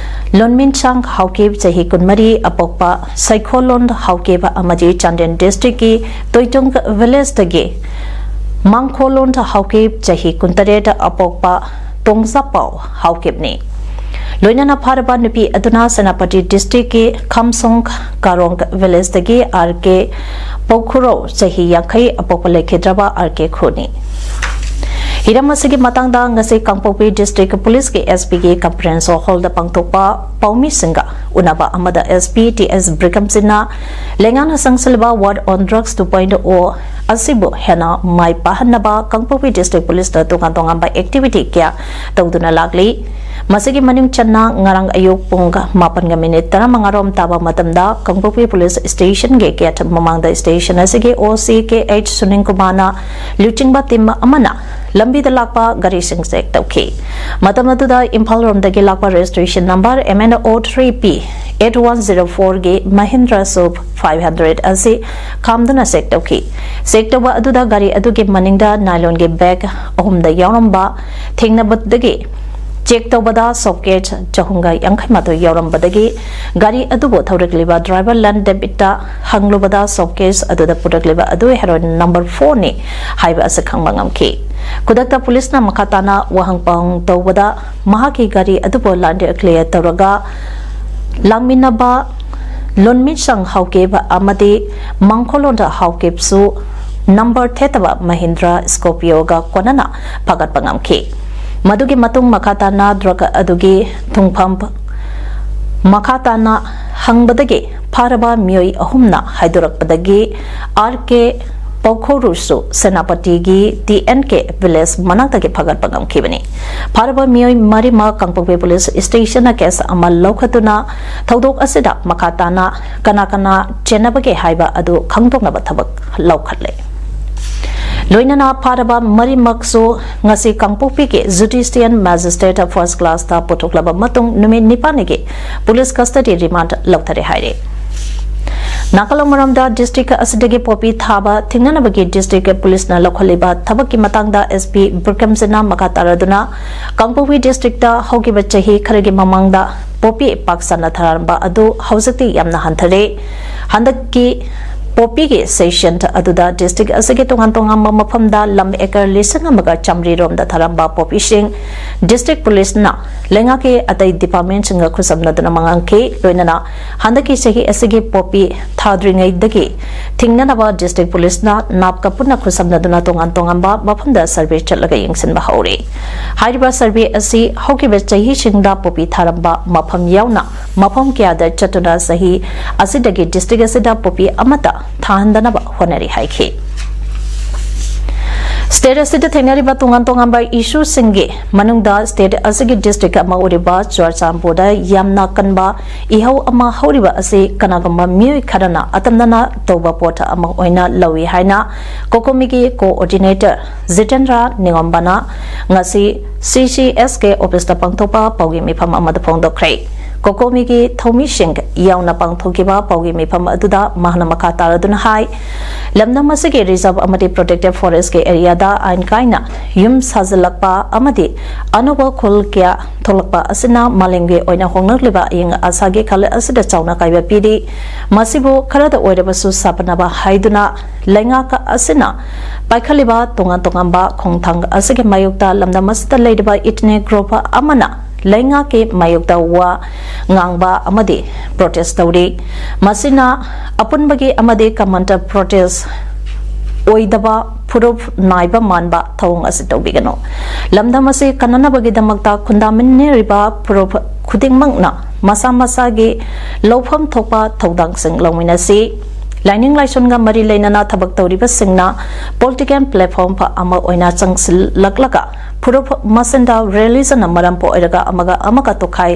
ꯂꯣꯟꯃꯤꯟꯁꯥꯡ ꯍꯥꯎꯀꯤꯞ, ꯆꯍꯤ ꯀꯨꯟꯃꯔꯤ ꯑꯄꯣꯛꯄ, ꯁꯩꯈꯣꯂꯣꯟ ꯍꯥꯎꯀꯤꯞ ꯑꯃꯗꯤ ꯆꯥꯟꯗꯦꯜ ꯗꯤꯁꯇ꯭ꯔꯤꯛꯀꯤ ꯇꯣꯏꯇꯨꯡ ꯚꯤꯂꯦꯖꯇꯒꯤ ꯃꯥꯡꯈꯣꯂꯣꯟ ꯍꯥꯎꯀꯤꯞ, ꯆꯍꯤ ꯀꯨꯟꯇꯔꯦꯠ ꯑꯄꯣꯛꯄ ꯇꯣꯡꯖꯥꯄꯥꯎ ꯍꯥꯎꯀꯤꯞꯅꯤ꯫ ꯂꯣꯏꯅꯅ ꯐꯥꯔꯕ ꯅꯨꯄꯤ ꯑꯗꯨꯅ ꯁꯦꯅꯥꯄꯇꯤ ꯗꯤꯁꯇ꯭ꯔꯤꯛꯀꯤ ꯈꯝꯁꯣꯡ ꯀꯥꯔꯣꯡ ꯚꯤꯂꯦꯖꯇꯒꯤ ꯑꯥꯔ ꯀꯦ ꯄꯧꯈꯨꯔꯧ, ꯆꯍꯤ ꯌꯥꯡꯈꯩ ꯑꯄꯣꯛꯄ ꯂꯩꯈꯤꯗ꯭ꯔꯕ ꯑꯥꯔ ꯀꯦ ꯈꯨꯅꯤ꯫ ꯍꯤꯔꯝ ꯑꯁꯤꯒꯤ ꯃꯇꯥꯡꯗ ꯉꯁꯤ ꯀꯥꯡꯄꯣꯛꯄꯤ ꯗꯤꯁꯇ꯭ꯔꯤꯛ ꯄꯨꯂꯤꯁꯀꯤ ꯑꯦꯁ ꯄꯤꯒꯤ ꯀꯟꯐꯔꯦꯟꯁ ꯍꯣꯜꯗ ꯄꯥꯡꯊꯣꯛꯄ ꯄꯥꯎꯃꯤꯁꯤꯡꯒ ꯎꯅꯕ ꯑꯃꯗ ꯑꯦꯁ ꯄꯤ ꯇꯤ ꯑꯦꯁ ꯕ꯭ꯔꯤꯀꯝꯁꯤꯟꯅ ꯂꯩꯉꯥꯛꯅ ꯆꯪꯁꯤꯜꯂꯕ ꯋꯥꯔ ꯑꯣꯟ ꯗ꯭ꯔꯒꯁ ꯇꯨ ꯄꯣꯏꯟꯠ ꯑꯣ ꯑꯁꯤꯕꯨ ꯍꯦꯟꯅ ꯃꯥꯏ ꯄꯥꯛꯍꯟꯅꯕ ꯀꯥꯡꯄꯣꯛꯄꯤ ꯗꯤꯁꯇ꯭ꯔꯤꯛ ꯄꯨꯂꯤꯁꯇ ꯇꯣꯉꯥꯟ ꯇꯣꯉꯥꯟꯕ ꯑꯦꯛꯇꯤꯚꯤꯇꯤ ꯀꯌꯥ ꯇꯧꯗꯨꯅ ꯂꯥꯛꯂꯤ꯫ ꯃꯁꯤꯒꯤ ꯃꯅꯨꯡ ꯆꯟꯅ ꯉꯔꯥꯡ ꯑꯌꯨꯛ ꯄꯨꯡ ꯃꯥꯄꯟꯒ ꯃꯤꯅꯤꯠ ꯇꯔꯥꯃꯉꯥ ꯔꯣꯝ ꯇꯥꯕ ꯃꯇꯝꯗ ꯀꯥꯡꯄꯣꯛꯄꯤ ꯄꯨꯂꯤꯁ ꯁ꯭ꯇꯦꯁꯟꯒꯤ ꯒꯦꯠ ꯃꯃꯥꯡꯗ ꯁ꯭ꯇꯦꯁꯟ ꯑꯁꯤꯒꯤ ꯑꯣ ꯁꯤ ꯀꯦ ꯑꯩꯆ ꯁꯨꯅꯤꯜ ꯀꯨꯃꯥꯔꯅ ꯂꯨꯆꯤꯡꯕ ꯇꯤꯝ ꯑꯃꯅ ꯂꯝꯕꯤꯗ ꯂꯥꯛꯄ ꯒꯥꯔꯤꯁꯤꯡ ꯆꯦꯛ ꯇꯧꯈꯤ꯫ ꯃꯇꯝ ꯑꯗꯨꯗ ꯏꯝꯐꯥꯜ ꯔꯣꯝꯗꯒꯤ ꯂꯥꯛꯄ registration number M N O three P eight one zero four ꯒꯤ ꯃꯍꯤꯟꯗ꯭ꯔ ꯁꯨꯚ five hundred ꯑꯁꯤ ꯈꯥꯝꯗꯨꯅ ꯆꯦꯛ ꯇꯧꯈꯤ꯫ ꯆꯦꯛ ꯇꯧꯕ ꯑꯗꯨꯗ ꯒꯥꯔꯤ ꯑꯗꯨꯒꯤ ꯃꯅꯤꯡꯗ ꯅꯥꯏꯂꯣꯟꯒꯤ ꯕꯦꯒ ꯑꯍꯨꯝꯗ ꯌꯥꯎꯔꯝꯕ ꯊꯦꯡꯅꯕꯗꯒꯤ ꯆꯦꯛ ꯇꯧꯕꯗ ꯁꯣꯐ ꯀꯦꯁ ꯆꯍꯨꯝꯒ ꯌꯥꯡꯈꯩ ꯃꯥꯊꯣꯏ ꯌꯥꯎꯔꯝꯕꯗꯒꯤ ꯒꯥꯔꯤ ꯑꯗꯨꯕꯨ ꯊꯧꯔꯛꯂꯤꯕ ꯗ꯭ꯔꯥꯏꯚꯔ ꯂꯟ ꯗꯦꯕꯤꯠꯇ ꯍꯪꯂꯨꯕꯗ ꯁꯣꯐ ꯀꯦꯁ ꯑꯗꯨꯗ ꯄꯨꯔꯛꯂꯤꯕ ꯑꯗꯨ ꯍꯦꯔꯣꯏꯟ ꯅꯝꯕꯔ ꯐꯣꯔꯅꯤ ꯍꯥꯏꯕ ꯑꯁꯤ ꯈꯪꯕ ꯉꯝꯈꯤ꯫ ꯈꯨꯗꯛꯇ ꯄꯨꯂꯤꯁꯅ ꯃꯈꯥ ꯇꯥꯅ ꯋꯥꯍꯪ ꯄꯥꯎꯍꯪ ꯇꯧꯕꯗ ꯃꯍꯥꯛꯀꯤ ꯒꯥꯔꯤ ꯑꯗꯨꯕꯨ ꯂꯥꯟꯗ ꯀ꯭ꯂꯤꯌꯥꯔ ꯇꯧꯔꯒ ꯂꯥꯡꯃꯤꯟꯅꯕ ꯂꯣꯟꯃꯤꯁꯥꯡ ꯍꯥꯎꯀꯤꯞ ꯑꯃꯗꯤ ꯃꯥꯡꯈꯣꯂꯣꯟꯗ ꯍꯥꯎꯀꯤꯞꯁꯨ ꯅꯝꯕꯔ ꯊꯦꯠꯇꯕ ꯃꯍꯤꯟꯗ꯭ꯔ ꯁ꯭ꯀꯣꯔꯄꯤꯌꯣꯒ ꯀꯣꯟꯅꯅ ꯐꯥꯒꯠꯄ ꯉꯝꯈꯤ꯫ ꯃꯗꯨꯒꯤ ꯃꯇꯨꯡ ꯃꯈꯥ ꯇꯥꯅ ꯗ꯭ꯔꯒ ꯑꯗꯨꯒꯤ ꯊꯨꯡꯐꯝ ꯃꯈꯥ ꯇꯥꯅ ꯍꯪꯕꯗꯒꯤ ꯐꯥꯔꯕ ꯃꯤꯑꯣꯏ ꯑꯍꯨꯝꯅ ꯍꯥꯏꯗꯣꯔꯛꯄꯗꯒꯤ ꯑꯥꯔ ꯀꯦ ꯄꯥꯎꯈꯧꯔꯨꯁꯨ ꯁꯦꯅꯥꯄꯇꯤꯒꯤ ꯇꯤ ꯑꯦꯟ ꯀꯦ ꯚꯤꯂꯦꯖ ꯃꯅꯥꯛꯇꯒꯤ ꯐꯒꯠꯄ ꯉꯝꯈꯤꯕꯅꯤ꯫ ꯐꯥꯔꯕ ꯃꯤꯑꯣꯏ ꯃꯔꯤꯃꯛ ꯀꯥꯡꯄꯣꯛꯄꯤ ꯄꯨꯂꯤꯁ ꯁ꯭ꯇꯦꯁꯟꯅ ꯀꯦꯁ ꯑꯃ ꯂꯧꯈꯠꯇꯨꯅ ꯊꯧꯗꯣꯛ ꯑꯁꯤꯗ ꯃꯈꯥ ꯇꯥꯅ ꯀꯅꯥ ꯀꯅꯥ ꯆꯦꯟꯅꯕꯒꯦ ꯍꯥꯏꯕ ꯑꯗꯨ ꯈꯪꯗꯣꯛꯅꯕ ꯊꯕꯛ ꯂꯧꯈꯠꯂꯦ꯫ ꯂꯣꯏꯅꯅ ꯐꯥꯔꯕ ꯃꯔꯤꯃꯛꯁꯨ ꯉꯁꯤ ꯀꯥꯡꯄꯣꯛꯄꯤꯒꯤ ꯖꯨꯗꯤꯁꯤꯌꯦꯜ ꯃꯦꯖꯤꯁꯇ꯭ꯔꯦꯠ ꯐꯥꯔꯁ ꯀ꯭ꯂꯥꯁꯇ ꯄꯨꯊꯣꯛꯂꯕ ꯃꯇꯨꯡ ꯅꯨꯃꯤꯠ ꯅꯤꯄꯥꯟꯒꯤ ꯄꯨꯂꯤꯁ ꯀꯁꯇꯗꯤ ꯔꯤꯃꯥꯟꯗ ꯂꯧꯊꯔꯦ ꯍꯥꯏꯔꯦ꯫ ꯅꯥꯀꯂꯣꯡ ꯃꯔꯝꯗ ꯗꯤꯁꯇ꯭ꯔꯤꯛ ꯑꯁꯤꯗꯒꯤ ꯄꯣꯄꯤ ꯊꯥꯕ ꯊꯤꯡꯅꯅꯕꯒꯤ ꯗꯤꯁꯇ꯭ꯔꯤꯛ ꯄꯨꯂꯤꯁꯅ ꯂꯧꯈꯠꯂꯤꯕ ꯊꯕꯛꯀꯤ ꯃꯇꯥꯡꯗ ꯑꯦꯁ ꯄꯤ ꯕꯤꯀ꯭ꯔꯝꯖꯤꯠꯅ ꯃꯈꯥ ꯇꯥꯔꯗꯨꯅ ꯀꯥꯡꯄꯣꯛꯄꯤ ꯗꯤꯁꯇ꯭ꯔꯤꯛꯇ ꯍꯧꯈꯤꯕ ꯆꯍꯤ ꯈꯔꯒꯤ ꯃꯃꯥꯡꯗ ꯄꯣꯄꯤ ꯄꯥꯛ ꯁꯟꯅ ꯊꯥꯔꯝꯕ ꯑꯗꯨ ꯍꯧꯖꯤꯛꯇꯤ ꯌꯥꯝꯅ ꯍꯟꯊꯔꯦ꯫ ꯍꯟꯗꯛꯀꯤ ꯄꯣꯄꯤꯒꯤ ꯁꯦꯁꯟ ꯑꯗꯨꯗ ꯗꯤꯁꯇ꯭ꯔꯤꯛ ꯑꯁꯤꯒꯤ ꯇꯣꯉꯥꯟ ꯇꯣꯉꯥꯟꯕ ꯃꯐꯝꯗ ꯂꯝ ꯑꯦꯀꯔ ꯂꯤꯁꯤꯡ ꯑꯃꯒ ꯆꯥꯃꯔꯤ ꯔꯣꯝꯗ ꯊꯥꯔꯝꯕ ꯄꯣꯄꯤꯁꯤꯡ ꯗꯤꯁꯇ꯭ꯔꯤꯛ ꯄꯨꯂꯤꯁꯅ ꯂꯩꯉꯥꯛꯀꯤ ꯑꯇꯩ ꯗꯤꯄꯥꯔꯠꯃꯦꯟꯁꯤꯡꯒ ꯈꯨꯠꯁꯝꯅꯗꯨꯅ ꯃꯥꯡꯍꯟꯈꯤ꯫ ꯂꯣꯏꯅꯅ ꯍꯟꯗꯛꯀꯤ ꯆꯍꯤ ꯑꯁꯤꯒꯤ ꯄꯣꯄꯤ ꯊꯥꯗ꯭ꯔꯤꯉꯩꯗꯒꯤ ꯊꯤꯡꯅꯅꯕ ꯗꯤꯁꯇ꯭ꯔꯤꯛ ꯄꯨꯂꯤꯁꯅ ꯅꯥꯞꯀ ꯄꯨꯟꯅ ꯈꯨꯠꯁꯝꯅꯗꯨꯅ ꯇꯣꯉꯥꯟ ꯇꯣꯉꯥꯟꯕ ꯃꯐꯝꯗ ꯁꯔꯚꯦ ꯆꯠꯂꯒ ꯌꯦꯡꯁꯤꯟꯕ ꯍꯧꯔꯦ꯫ ꯍꯥꯏꯔꯤꯕ ꯁꯔꯚꯦ ꯑꯁꯤ ꯍꯧꯈꯤꯕ ꯆꯍꯤꯁꯤꯡꯗ ꯄꯣꯄꯤ ꯊꯥꯔꯝꯕ ꯃꯐꯝ ꯌꯥꯎꯅ ꯃꯐꯝ ꯀꯌꯥꯗ ꯆꯠꯇꯨꯅ ꯆꯍꯤ ꯑꯁꯤꯗꯒꯤ ꯗꯤꯁꯇ꯭ꯔꯤꯛ ꯑꯁꯤꯗ ꯄꯣꯄꯤ ꯑꯃꯠꯇ ꯊꯥꯍꯟꯗꯅꯕ ꯍꯣꯠꯅꯔꯤ ꯍꯥꯏꯈꯤ꯫ ꯁ꯭ꯇꯦꯠ ꯑꯁꯤꯗ ꯊꯦꯡꯅꯔꯤꯕ ꯇꯣꯉꯥꯟ ꯇꯣꯉꯥꯟꯕ ꯏꯁꯨꯁꯤꯡꯒꯤ ꯃꯅꯨꯡꯗ ꯁ꯭ꯇꯦꯠ ꯑꯁꯤꯒꯤ ꯗꯤꯁꯇ꯭ꯔꯤꯛ ꯑꯃ ꯑꯣꯏꯔꯤꯕ ꯆꯨꯔꯆꯥꯟꯄꯨꯔꯗ ꯌꯥꯝꯅ ꯀꯟꯕ ꯏꯍꯧ ꯑꯃ ꯍꯧꯔꯤꯕ ꯑꯁꯤ ꯀꯅꯥꯒꯨꯝꯕ ꯃꯤꯑꯣꯏ ꯈꯔꯅ ꯑꯇꯝꯅꯅ ꯇꯧꯕ ꯄꯣꯠ ꯑꯃ ꯑꯣꯏꯅ ꯂꯧꯏ ꯍꯥꯏꯅ ꯀꯣꯀꯣꯃꯤꯒꯤ ꯀꯣꯑꯣꯔꯗꯤꯅꯦꯇꯔ ꯖꯤꯇꯦꯟꯗ꯭ꯔ ꯅꯤꯉꯣꯝꯕꯅ ꯉꯁꯤ ꯁꯤ ꯁꯤ ꯑꯦꯁ ꯀꯦ ꯑꯣꯐꯤꯁꯇ ꯄꯥꯡꯊꯣꯛꯄ ꯄꯥꯎꯒꯤ ꯃꯤꯐꯝ ꯑꯃꯗ ꯐꯣꯡꯗꯣꯛꯈ꯭ꯔꯦ꯫ ꯀꯣꯀꯣꯃꯤꯒꯤ ꯊꯧꯃꯤꯁꯤꯡ ꯌꯥꯎꯅ ꯄꯥꯡꯊꯣꯛꯈꯤꯕ ꯄꯥꯎꯒꯤ ꯃꯤꯐꯝ ꯑꯗꯨꯗ ꯃꯍꯥꯛꯅ ꯃꯈꯥ ꯇꯥꯔꯗꯨꯅ ꯍꯥꯏ, ꯂꯝꯗꯝ ꯑꯁꯤꯒꯤ ꯔꯤꯖꯔꯚ ꯑꯃꯗꯤ ꯄ꯭ꯔꯣꯇꯦꯛꯇꯦꯗ ꯐꯣꯔꯦꯁ꯭ꯠꯀꯤ ꯑꯦꯔꯤꯌꯥꯗ ꯑꯥꯏꯟ ꯀꯥꯏꯅ ꯌꯨꯝ ꯁꯥꯖꯤꯜꯂꯛꯄ ꯑꯃꯗꯤ ꯑꯅꯧꯕ ꯈꯨꯜ ꯀꯌꯥ ꯊꯣꯛꯂꯛꯄ ꯑꯁꯤꯅ ꯃꯥꯂꯦꯝꯒꯤ ꯑꯣꯏꯅ ꯍꯣꯡꯂꯛꯂꯤꯕ ꯑꯏꯪ ꯑꯁꯥꯒꯤ ꯈꯜ ꯑꯁꯤꯗ ꯆꯥꯎꯅ ꯑꯀꯥꯏꯕ ꯄꯤꯔꯤ꯫ ꯃꯁꯤꯕꯨ ꯈꯔꯗ ꯑꯣꯏꯔꯕꯁꯨ ꯁꯥꯐꯅꯕ ꯍꯥꯏꯗꯨꯅ ꯂꯩꯉꯥꯛ ꯑꯁꯤꯅ ꯄꯥꯏꯈꯠꯂꯤꯕ ꯇꯣꯉꯥꯟ ꯇꯣꯉꯥꯟꯕ ꯈꯣꯡꯊꯥꯡ ꯑꯁꯤꯒꯤ ꯃꯥꯌꯣꯛꯇ ꯂꯝꯗꯝ ꯑꯁꯤꯗ ꯂꯩꯔꯤꯕ ꯏꯊꯅꯤꯛ ꯒ꯭ꯔꯨꯞ ꯑꯃꯅ ꯂꯩꯉꯥꯛꯀꯤ ꯃꯥꯌꯣꯛꯇ ꯋꯥ ꯉꯥꯡꯕ ꯑꯃꯗꯤ ꯄ꯭ꯔꯣꯇꯦꯁ ꯇꯧꯔꯤ꯫ ꯃꯁꯤꯅ ꯑꯄꯨꯟꯕꯒꯤ ꯑꯃꯗꯤ ꯀꯃꯟ ꯄ꯭ꯔꯣꯇꯦꯁ ꯑꯣꯏꯗꯕ ꯐꯨꯔꯨꯞ ꯅꯥꯏꯕ ꯃꯥꯟꯕ ꯊꯧꯑꯣꯡ ꯑꯁꯤ ꯇꯧꯕꯤꯒꯅꯨ꯫ ꯂꯝꯗꯝ ꯑꯁꯤ ꯀꯟꯅꯅꯕꯒꯤꯗꯃꯛꯇ ꯈꯨꯟꯗꯥꯃꯤꯟꯅꯔꯤꯕ ꯐꯨꯔꯨꯞ ꯈꯨꯗꯤꯡꯃꯛꯅ ꯃꯁꯥ ꯃꯁꯥꯒꯤ ꯂꯧꯐꯝ ꯊꯣꯛꯄ ꯊꯧꯗꯥꯡꯁꯤꯡ ꯂꯧꯃꯤꯟꯅꯁꯤ꯫ ꯂꯥꯏꯅꯤꯡ ꯂꯥꯏꯁꯣꯟꯒ ꯃꯔꯤ ꯂꯩꯅꯅ ꯊꯕꯛ ꯇꯧꯔꯤꯕꯁꯤꯡꯅ political platform ꯑꯃ ꯑꯣꯏꯅ ꯆꯪꯁꯤꯜꯂꯛꯂꯒ ꯐꯨꯔꯨꯞ ꯃꯁꯦꯟꯗ religion ꯃꯔꯝ ꯑꯣꯏꯔꯒ ꯑꯃꯒ ꯑꯃꯒ ꯇꯣꯈꯥꯏ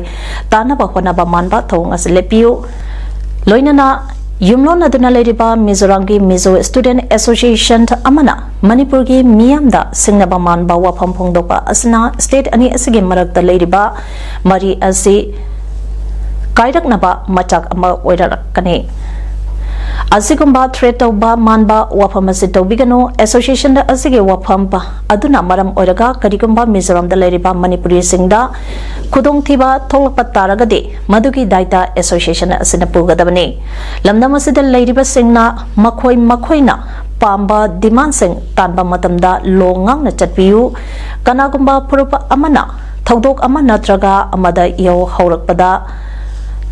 ꯇꯥꯅꯕ ꯍꯣꯠꯅꯕ ꯃꯥꯟꯕ ꯊꯧꯑꯣꯡ ꯑꯁꯤ ꯂꯦꯞꯄꯤꯌꯨ꯫ ꯂꯣꯏꯅꯅ ꯌꯨꯝꯂꯣꯟꯅꯗꯨꯅ ꯂꯩꯔꯤꯕ ꯃꯤꯖꯣꯔꯥꯝꯒꯤ Mizo Student Association ꯑꯃꯅ ꯃꯅꯤꯄꯨꯔꯒꯤ ꯃꯤꯌꯥꯝꯗ ꯁꯤꯡꯅꯕ ꯃꯥꯟꯕ ꯋꯥꯐꯝ ꯐꯣꯡꯗꯣꯛꯄ ꯑꯁꯤꯅ state ꯑꯅꯤ ꯑꯁꯤꯒꯤ ꯃꯔꯛꯇ ꯂꯩꯔꯤꯕ ꯃꯔꯤ ꯑꯁꯤ ꯀꯥꯏꯔꯛꯅꯕ ꯃꯆꯥꯛ ꯑꯃ ꯑꯣꯏꯔꯛꯀꯅꯤ꯫ ꯑꯁꯤꯒꯨꯝꯕ threat ꯇꯧꯕ ꯃꯥꯟꯕ ꯋꯥꯐꯝ ꯑꯁꯤ ꯇꯧꯕꯤꯒꯅꯨ꯫ Association ꯑꯁꯤꯒꯤ ꯋꯥꯐꯝ ꯑꯗꯨꯅ ꯃꯔꯝ ꯑꯣꯏꯔꯒ ꯀꯔꯤꯒꯨꯝꯕ ꯃꯤꯖꯣꯔꯥꯝꯗ ꯂꯩꯔꯤꯕ ꯃꯅꯤꯄꯨꯔꯤꯁꯤꯡꯗ ꯈꯨꯗꯣꯡꯊꯤꯕ ꯊꯣꯛꯂꯛꯄ ꯇꯥꯔꯒꯗꯤ ꯃꯗꯨꯒꯤ ꯗꯥꯏꯇ association ꯑꯁꯤꯅ ꯄꯨꯒꯗꯕꯅꯤ꯫ ꯂꯝꯗꯝ ꯑꯁꯤꯗ ꯂꯩꯔꯤꯕꯁꯤꯡꯅ ꯃꯈꯣꯏ ꯃꯈꯣꯏꯅ ꯄꯥꯝꯕ demandꯁꯤꯡ ꯇꯥꯟꯕ ꯃꯇꯝꯗ ꯂꯣ ꯉꯥꯡꯅ ꯆꯠꯄꯤꯌꯨ꯫ ꯀꯅꯥꯒꯨꯝꯕ ꯐꯨꯔꯨꯞ ꯑꯃꯅ ꯊꯧꯗꯣꯛ ꯑꯃ ꯅꯠꯇ꯭ꯔꯒ ꯑꯃꯗ ꯏꯍꯧ ꯍꯧꯔꯛꯄꯗ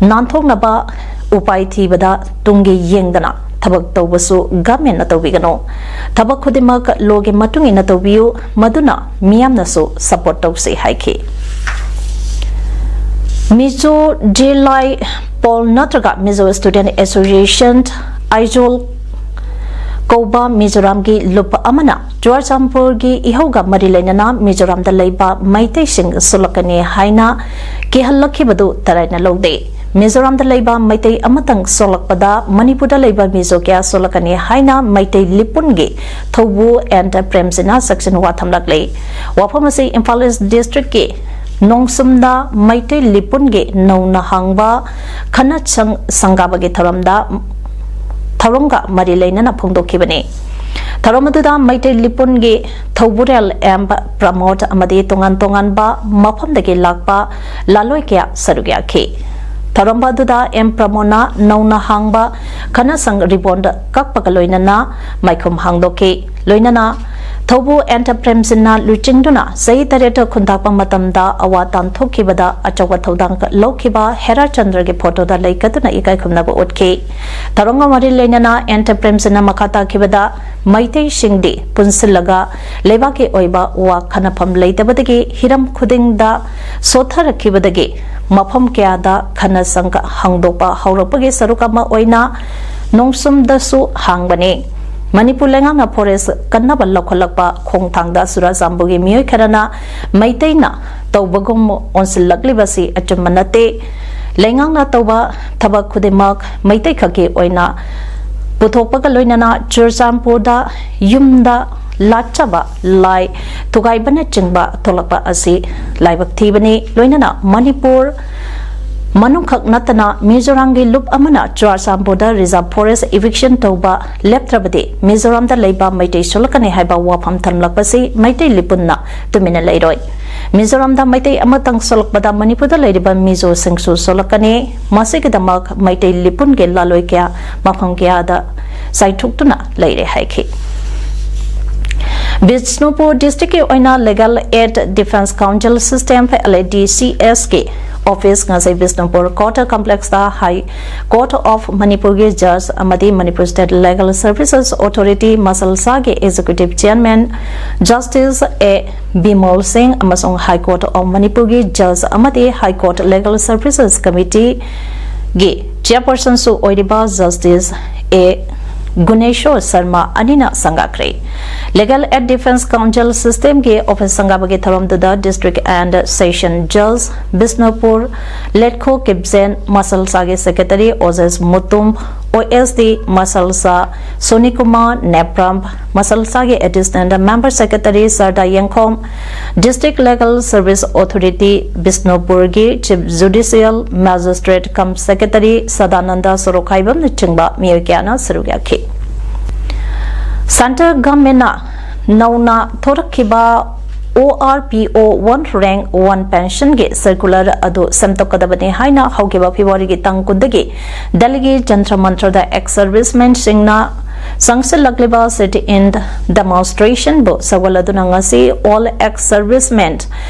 ꯅꯥꯟꯊꯣꯛꯅꯕ ꯎꯄꯥꯏ ꯊꯤꯕꯗ ꯇꯨꯡꯒꯤ ꯌꯦꯡꯗꯅ ꯊꯕꯛ ꯇꯧꯕꯁꯨ governmentꯅ ꯇꯧꯕꯤꯒꯅꯨ꯫ ꯊꯕꯛ ꯈꯨꯗꯤꯡꯃꯛ ꯂꯣꯒꯤ ꯃꯇꯨꯡ ꯏꯟꯅ ꯇꯧꯕꯤꯌꯨ, ꯃꯗꯨꯅ ꯃꯤꯌꯥꯝꯅꯁꯨ support ꯇꯧꯁꯤ ꯍꯥꯏꯈꯤ꯫ Mizo Delai Pawl ꯅꯠꯇ꯭ꯔꯒ Mizo Student Association Aizawl ꯀꯧꯕ ꯃꯤꯖꯣꯔꯥꯝꯒꯤ ꯂꯨꯞ ꯑꯃꯅ ꯆꯨꯔꯥꯆꯥꯟꯄꯨꯔꯒꯤ ꯏꯍꯧꯒ ꯃꯔꯤ ꯂꯩꯅꯅ ꯃꯤꯖꯣꯔꯥꯝꯗ ꯂꯩꯕ ꯃꯩꯇꯩꯁꯤꯡ ꯁꯣꯛꯂꯛꯀꯅꯤ ꯍꯥꯏꯅ ꯀꯤꯍꯜꯂꯛꯈꯤꯕꯗꯨ ꯇꯔꯥꯏꯅ ꯂꯧꯗꯦ꯫ ꯃꯤꯖꯣꯔꯥꯝꯗ ꯂꯩꯕ ꯃꯩꯇꯩ ꯑꯃꯇꯪ ꯁꯣꯛꯂꯛꯄꯗ ꯃꯅꯤꯄꯨꯔꯗ ꯂꯩꯕ ꯃꯤꯖꯣ ꯀꯌꯥ ꯁꯣꯛꯂꯛꯀꯅꯤ ꯍꯥꯏꯅ ꯃꯩꯇꯩ ꯂꯤꯄꯨꯟꯒꯤ ꯊꯧꯕꯨ ꯑꯦꯟ ꯄ꯭ꯔꯦꯝꯖꯤꯅ ꯁꯛꯁꯤꯟ ꯋꯥ ꯊꯝꯂꯛꯂꯤ꯫ ꯋꯥꯐꯝ ꯑꯁꯤ ꯏꯝꯐꯥꯜ ꯏꯁ ꯗꯤꯁꯇ꯭ꯔꯤꯛꯀꯤ ꯅꯣꯡꯁꯨꯝꯗ ꯃꯩꯇꯩ ꯂꯤꯄꯨꯟꯒꯤ ꯅꯧꯅ ꯍꯥꯡꯕ ꯈꯅꯠꯁꯪ ꯁꯪꯒꯥꯕꯒꯤ ꯊꯧꯔꯝꯗ, ꯊꯧꯔꯝꯒ ꯃꯔꯤ ꯂꯩꯅꯅ ꯐꯣꯡꯗꯣꯛꯈꯤꯕꯅꯤ꯫ ꯊꯧꯔꯝ ꯑꯗꯨꯗ ꯃꯩꯇꯩ ꯂꯤꯄꯨꯟꯒꯤ ꯊꯧꯕꯨꯔꯦꯜ ꯑꯦꯝ ꯄ꯭ꯔꯃꯣꯗ ꯑꯃꯗꯤ ꯇꯣꯉꯥꯟ ꯇꯣꯉꯥꯟꯕ ꯃꯐꯝꯗꯒꯤ ꯂꯥꯛꯄ ꯂꯥꯂꯣꯏ ꯀꯌꯥ ꯁꯔꯨꯛ ꯌꯥꯈꯤ꯫ ꯊꯧꯔꯝ ꯑꯗꯨꯗ ꯑꯦꯝ ꯄ꯭ꯔꯃꯣꯗꯅ ꯅꯧꯅ ꯍꯥꯡꯕ ꯈꯅꯁꯪ ꯔꯤꯕꯣꯟ ꯀꯛꯄꯒ ꯂꯣꯏꯅꯅ ꯃꯥꯏꯈꯨꯝ ꯍꯥꯡꯗꯣꯛꯈꯤ꯫ ꯂꯣꯏꯅꯅ ꯊꯧꯕꯨ ꯑꯦꯟ ꯄ꯭ꯔꯦꯝꯖꯤꯟꯅ ꯂꯨꯆꯤꯡꯗꯨꯅ ꯆꯍꯤ ꯇꯔꯦꯠ ꯈꯨꯟꯇꯥꯛꯄ ꯃꯇꯝꯗ ꯑꯋꯥ ꯇꯥꯟꯊꯣꯛꯈꯤꯕꯗ ꯑꯆꯧꯕ ꯊꯧꯗꯥꯡ ꯂꯧꯈꯤꯕ ꯍꯦꯔꯥꯆꯟꯗ꯭ꯔꯒꯤ ꯐꯣꯇꯣꯗ ꯂꯩꯀꯠꯇꯨꯅ ꯏꯀꯥꯏ ꯈꯨꯝꯅꯕ ꯎꯠꯈꯤ꯫ ꯊꯧꯔꯝꯒ ꯃꯔꯤ ꯂꯩꯅꯅ ꯑꯦꯟ ꯄ꯭ꯔꯦꯝꯖꯤꯟꯅ ꯃꯈꯥ ꯇꯥꯈꯤꯕꯗ ꯃꯩꯇꯩꯁꯤꯡꯗꯤ ꯄꯨꯟꯁꯤꯜꯂꯒ ꯂꯩꯕꯥꯛꯀꯤ ꯑꯣꯏꯕ ꯋꯥ ꯈꯟꯅꯐꯝ ꯂꯩꯇꯕꯗꯒꯤ ꯍꯤꯔꯝ ꯈꯨꯗꯤꯡꯗ ꯁꯣꯠꯊꯔꯛꯈꯤꯕꯗꯒꯤ ꯃꯐꯝ ꯀꯌꯥꯗ ꯈꯟꯅ ꯁꯪꯒ ꯍꯥꯡꯗꯣꯛꯄ ꯍꯧꯔꯛꯄꯒꯤ ꯁꯔꯨꯛ ꯑꯃ ꯑꯣꯏꯅ ꯅꯣꯡꯁꯨꯝꯗꯁꯨ ꯍꯥꯡꯕꯅꯤ꯫ ꯃꯅꯤꯄꯨꯔ ꯂꯩꯉꯥꯛꯅ ꯐꯣꯔꯦꯁ ꯀꯟꯅꯕ ꯂꯧꯈꯠꯂꯛꯄ ꯈꯣꯡꯊꯥꯡꯗ ꯆꯨꯔꯥꯆꯥꯟꯄꯨꯔꯒꯤ ꯃꯤꯑꯣꯏ ꯈꯔꯅ ꯃꯩꯇꯩꯅ ꯇꯧꯕꯒꯨꯝ ꯑꯣꯟꯁꯤꯜꯂꯛꯂꯤꯕꯁꯤ ꯑꯆꯨꯝꯕ ꯅꯠꯇꯦ꯫ ꯂꯩꯉꯥꯛꯅ ꯇꯧꯕ ꯊꯕꯛ ꯈꯨꯗꯤꯡꯃꯛ ꯃꯩꯇꯩ ꯈꯛꯀꯤ ꯑꯣꯏꯅ ꯄꯨꯊꯣꯛꯄꯒ ꯂꯣꯏꯅꯅ ꯆꯨꯔꯥꯆꯥꯟꯄꯨꯔꯗ ꯌꯨꯝꯗ ꯂꯥꯠꯆꯕ, ꯂꯥꯏ ꯊꯨꯒꯥꯏꯕꯅꯆꯤꯡꯕ ꯊꯣꯛꯂꯛꯄ ꯑꯁꯤ ꯂꯥꯏꯕꯛ ꯊꯤꯕꯅꯤ꯫ ꯂꯣꯏꯅꯅ ꯃꯅꯤꯄꯨꯔ ꯃꯅꯨꯡꯈꯛ ꯅꯠꯇꯅ ꯃꯤꯖꯣꯔꯥꯝꯒꯤ ꯂꯨꯞ ꯑꯃꯅ ꯆꯨꯔꯥꯆꯥꯟꯄꯨꯔꯗ reserve forest eviction ꯇꯧꯕ ꯂꯦꯞꯇ꯭ꯔꯕꯗꯤ ꯃꯤꯖꯣꯔꯥꯝꯗ ꯂꯩꯕ ꯃꯩꯇꯩ ꯁꯣꯛꯂꯛꯀꯅꯤ ꯍꯥꯏꯕ ꯋꯥꯐꯝ ꯊꯝꯂꯛꯄꯁꯤ ꯃꯩꯇꯩ ꯂꯤꯄꯨꯟꯅ ꯇꯨꯃꯤꯟꯅ ꯂꯩꯔꯣꯏ꯫ ꯃꯤꯖꯣꯔꯥꯝꯗ ꯃꯩꯇꯩ ꯑꯃꯇꯪ ꯁꯣꯛꯂꯛꯄꯗ ꯃꯅꯤꯄꯨꯔꯗ ꯂꯩꯔꯤꯕ ꯃꯤꯖꯣꯁꯤꯡꯁꯨ ꯁꯣꯛꯂꯛꯀꯅꯤ꯫ ꯃꯁꯤꯒꯤꯗꯃꯛ ꯃꯩꯇꯩ ꯂꯤꯄꯨꯟꯒꯤ ꯂꯥꯂꯣꯏ ꯀꯌꯥ ꯃꯐꯝ ꯀꯌꯥꯗ ꯆꯥꯏꯊꯣꯛꯇꯨꯅ ꯂꯩꯔꯦ ꯍꯥꯏꯈꯤ꯫ ꯕꯤꯁꯅꯨꯄꯨꯔ district ꯀꯤ ꯑꯣꯏꯅ Legal Aid Defence Council System, L A D C S ꯀꯤ office ꯉꯁꯤ ꯕꯤꯁꯅꯨꯄꯨꯔ Court Complex ꯇ High Court of ꯃꯅꯤꯄꯨꯔꯒꯤ judge ꯑꯃꯗꯤ Manipur State Legal Services Authority ꯃꯁꯜꯁꯥꯒꯤ executive chairman Justice A Bimol ꯁꯤꯡ ꯑꯃꯁꯨꯡ High Court of ꯃꯅꯤꯄꯨꯔꯒꯤ judge ꯑꯃꯗꯤ High Court Legal Services Committee ꯒꯤ chairperson ꯁꯨ ꯑꯣꯏꯔꯤꯕ Justice A ꯒꯨꯅꯦꯁꯣꯔ ꯁꯔꯃ ꯑꯅꯤꯅ ꯁꯪꯒꯥꯈ꯭ꯔꯦ꯫ Legal Aid Defence Council System ꯒꯤ office ꯁꯪꯒꯥꯕꯒꯤ ꯊꯧꯔꯝꯗꯨꯗ District and Session Judge Bishnupur ꯂꯦꯠꯈꯣ ꯀꯤꯞꯖꯦꯟ, ꯃꯁꯜꯁꯥꯒꯤ secretary ꯑꯣꯖꯦꯁ Mutum, O S D ꯃꯁꯜꯁꯥ ꯁꯣꯅꯤꯀꯨꯃꯥꯔ ꯅꯦꯄ꯭ꯔꯥꯝ, ꯃꯁꯜꯁꯥꯒꯤ additional member secretary ꯁꯔꯗꯥ ꯌꯦꯡꯈꯣꯝ, District Legal Service Authority ꯕꯤꯁꯅꯨꯄꯨꯔꯒꯤ Chief Judicial Magistrate cum Secretary Sadananda ꯁꯣꯔꯣꯈꯥꯏꯕꯝꯅꯆꯤꯡꯕ ꯃꯤꯑꯣꯏ ꯀꯌꯥꯅ ꯁꯔꯨꯛ ꯌꯥꯈꯤ꯫ Centre government ꯅ ꯅꯧꯅ ꯊꯣꯔꯛꯈꯤꯕ O R P O one rank one pension ꯒꯤ circular ꯑꯗꯨ ꯁꯦꯝꯗꯣꯛꯀꯗꯕꯅꯤ ꯍꯥꯏꯅ ꯍꯧꯈꯤꯕ ꯐꯦꯕ꯭ꯔꯨꯋꯥꯔꯤꯒꯤ ꯇꯥꯡ ꯀꯨꯟꯗꯒꯤ ꯗꯦꯜꯂꯤꯒꯤ ꯖꯟꯇꯔ ꯃꯟꯇꯔꯗ ex servicemen ꯁꯤꯡꯅ ꯆꯪꯁꯤꯜꯂꯛꯂꯤꯕ sit-in demonstration ꯕꯨ ꯁꯧꯒꯠꯂꯗꯨꯅ ꯉꯁꯤ All Ex Servicemen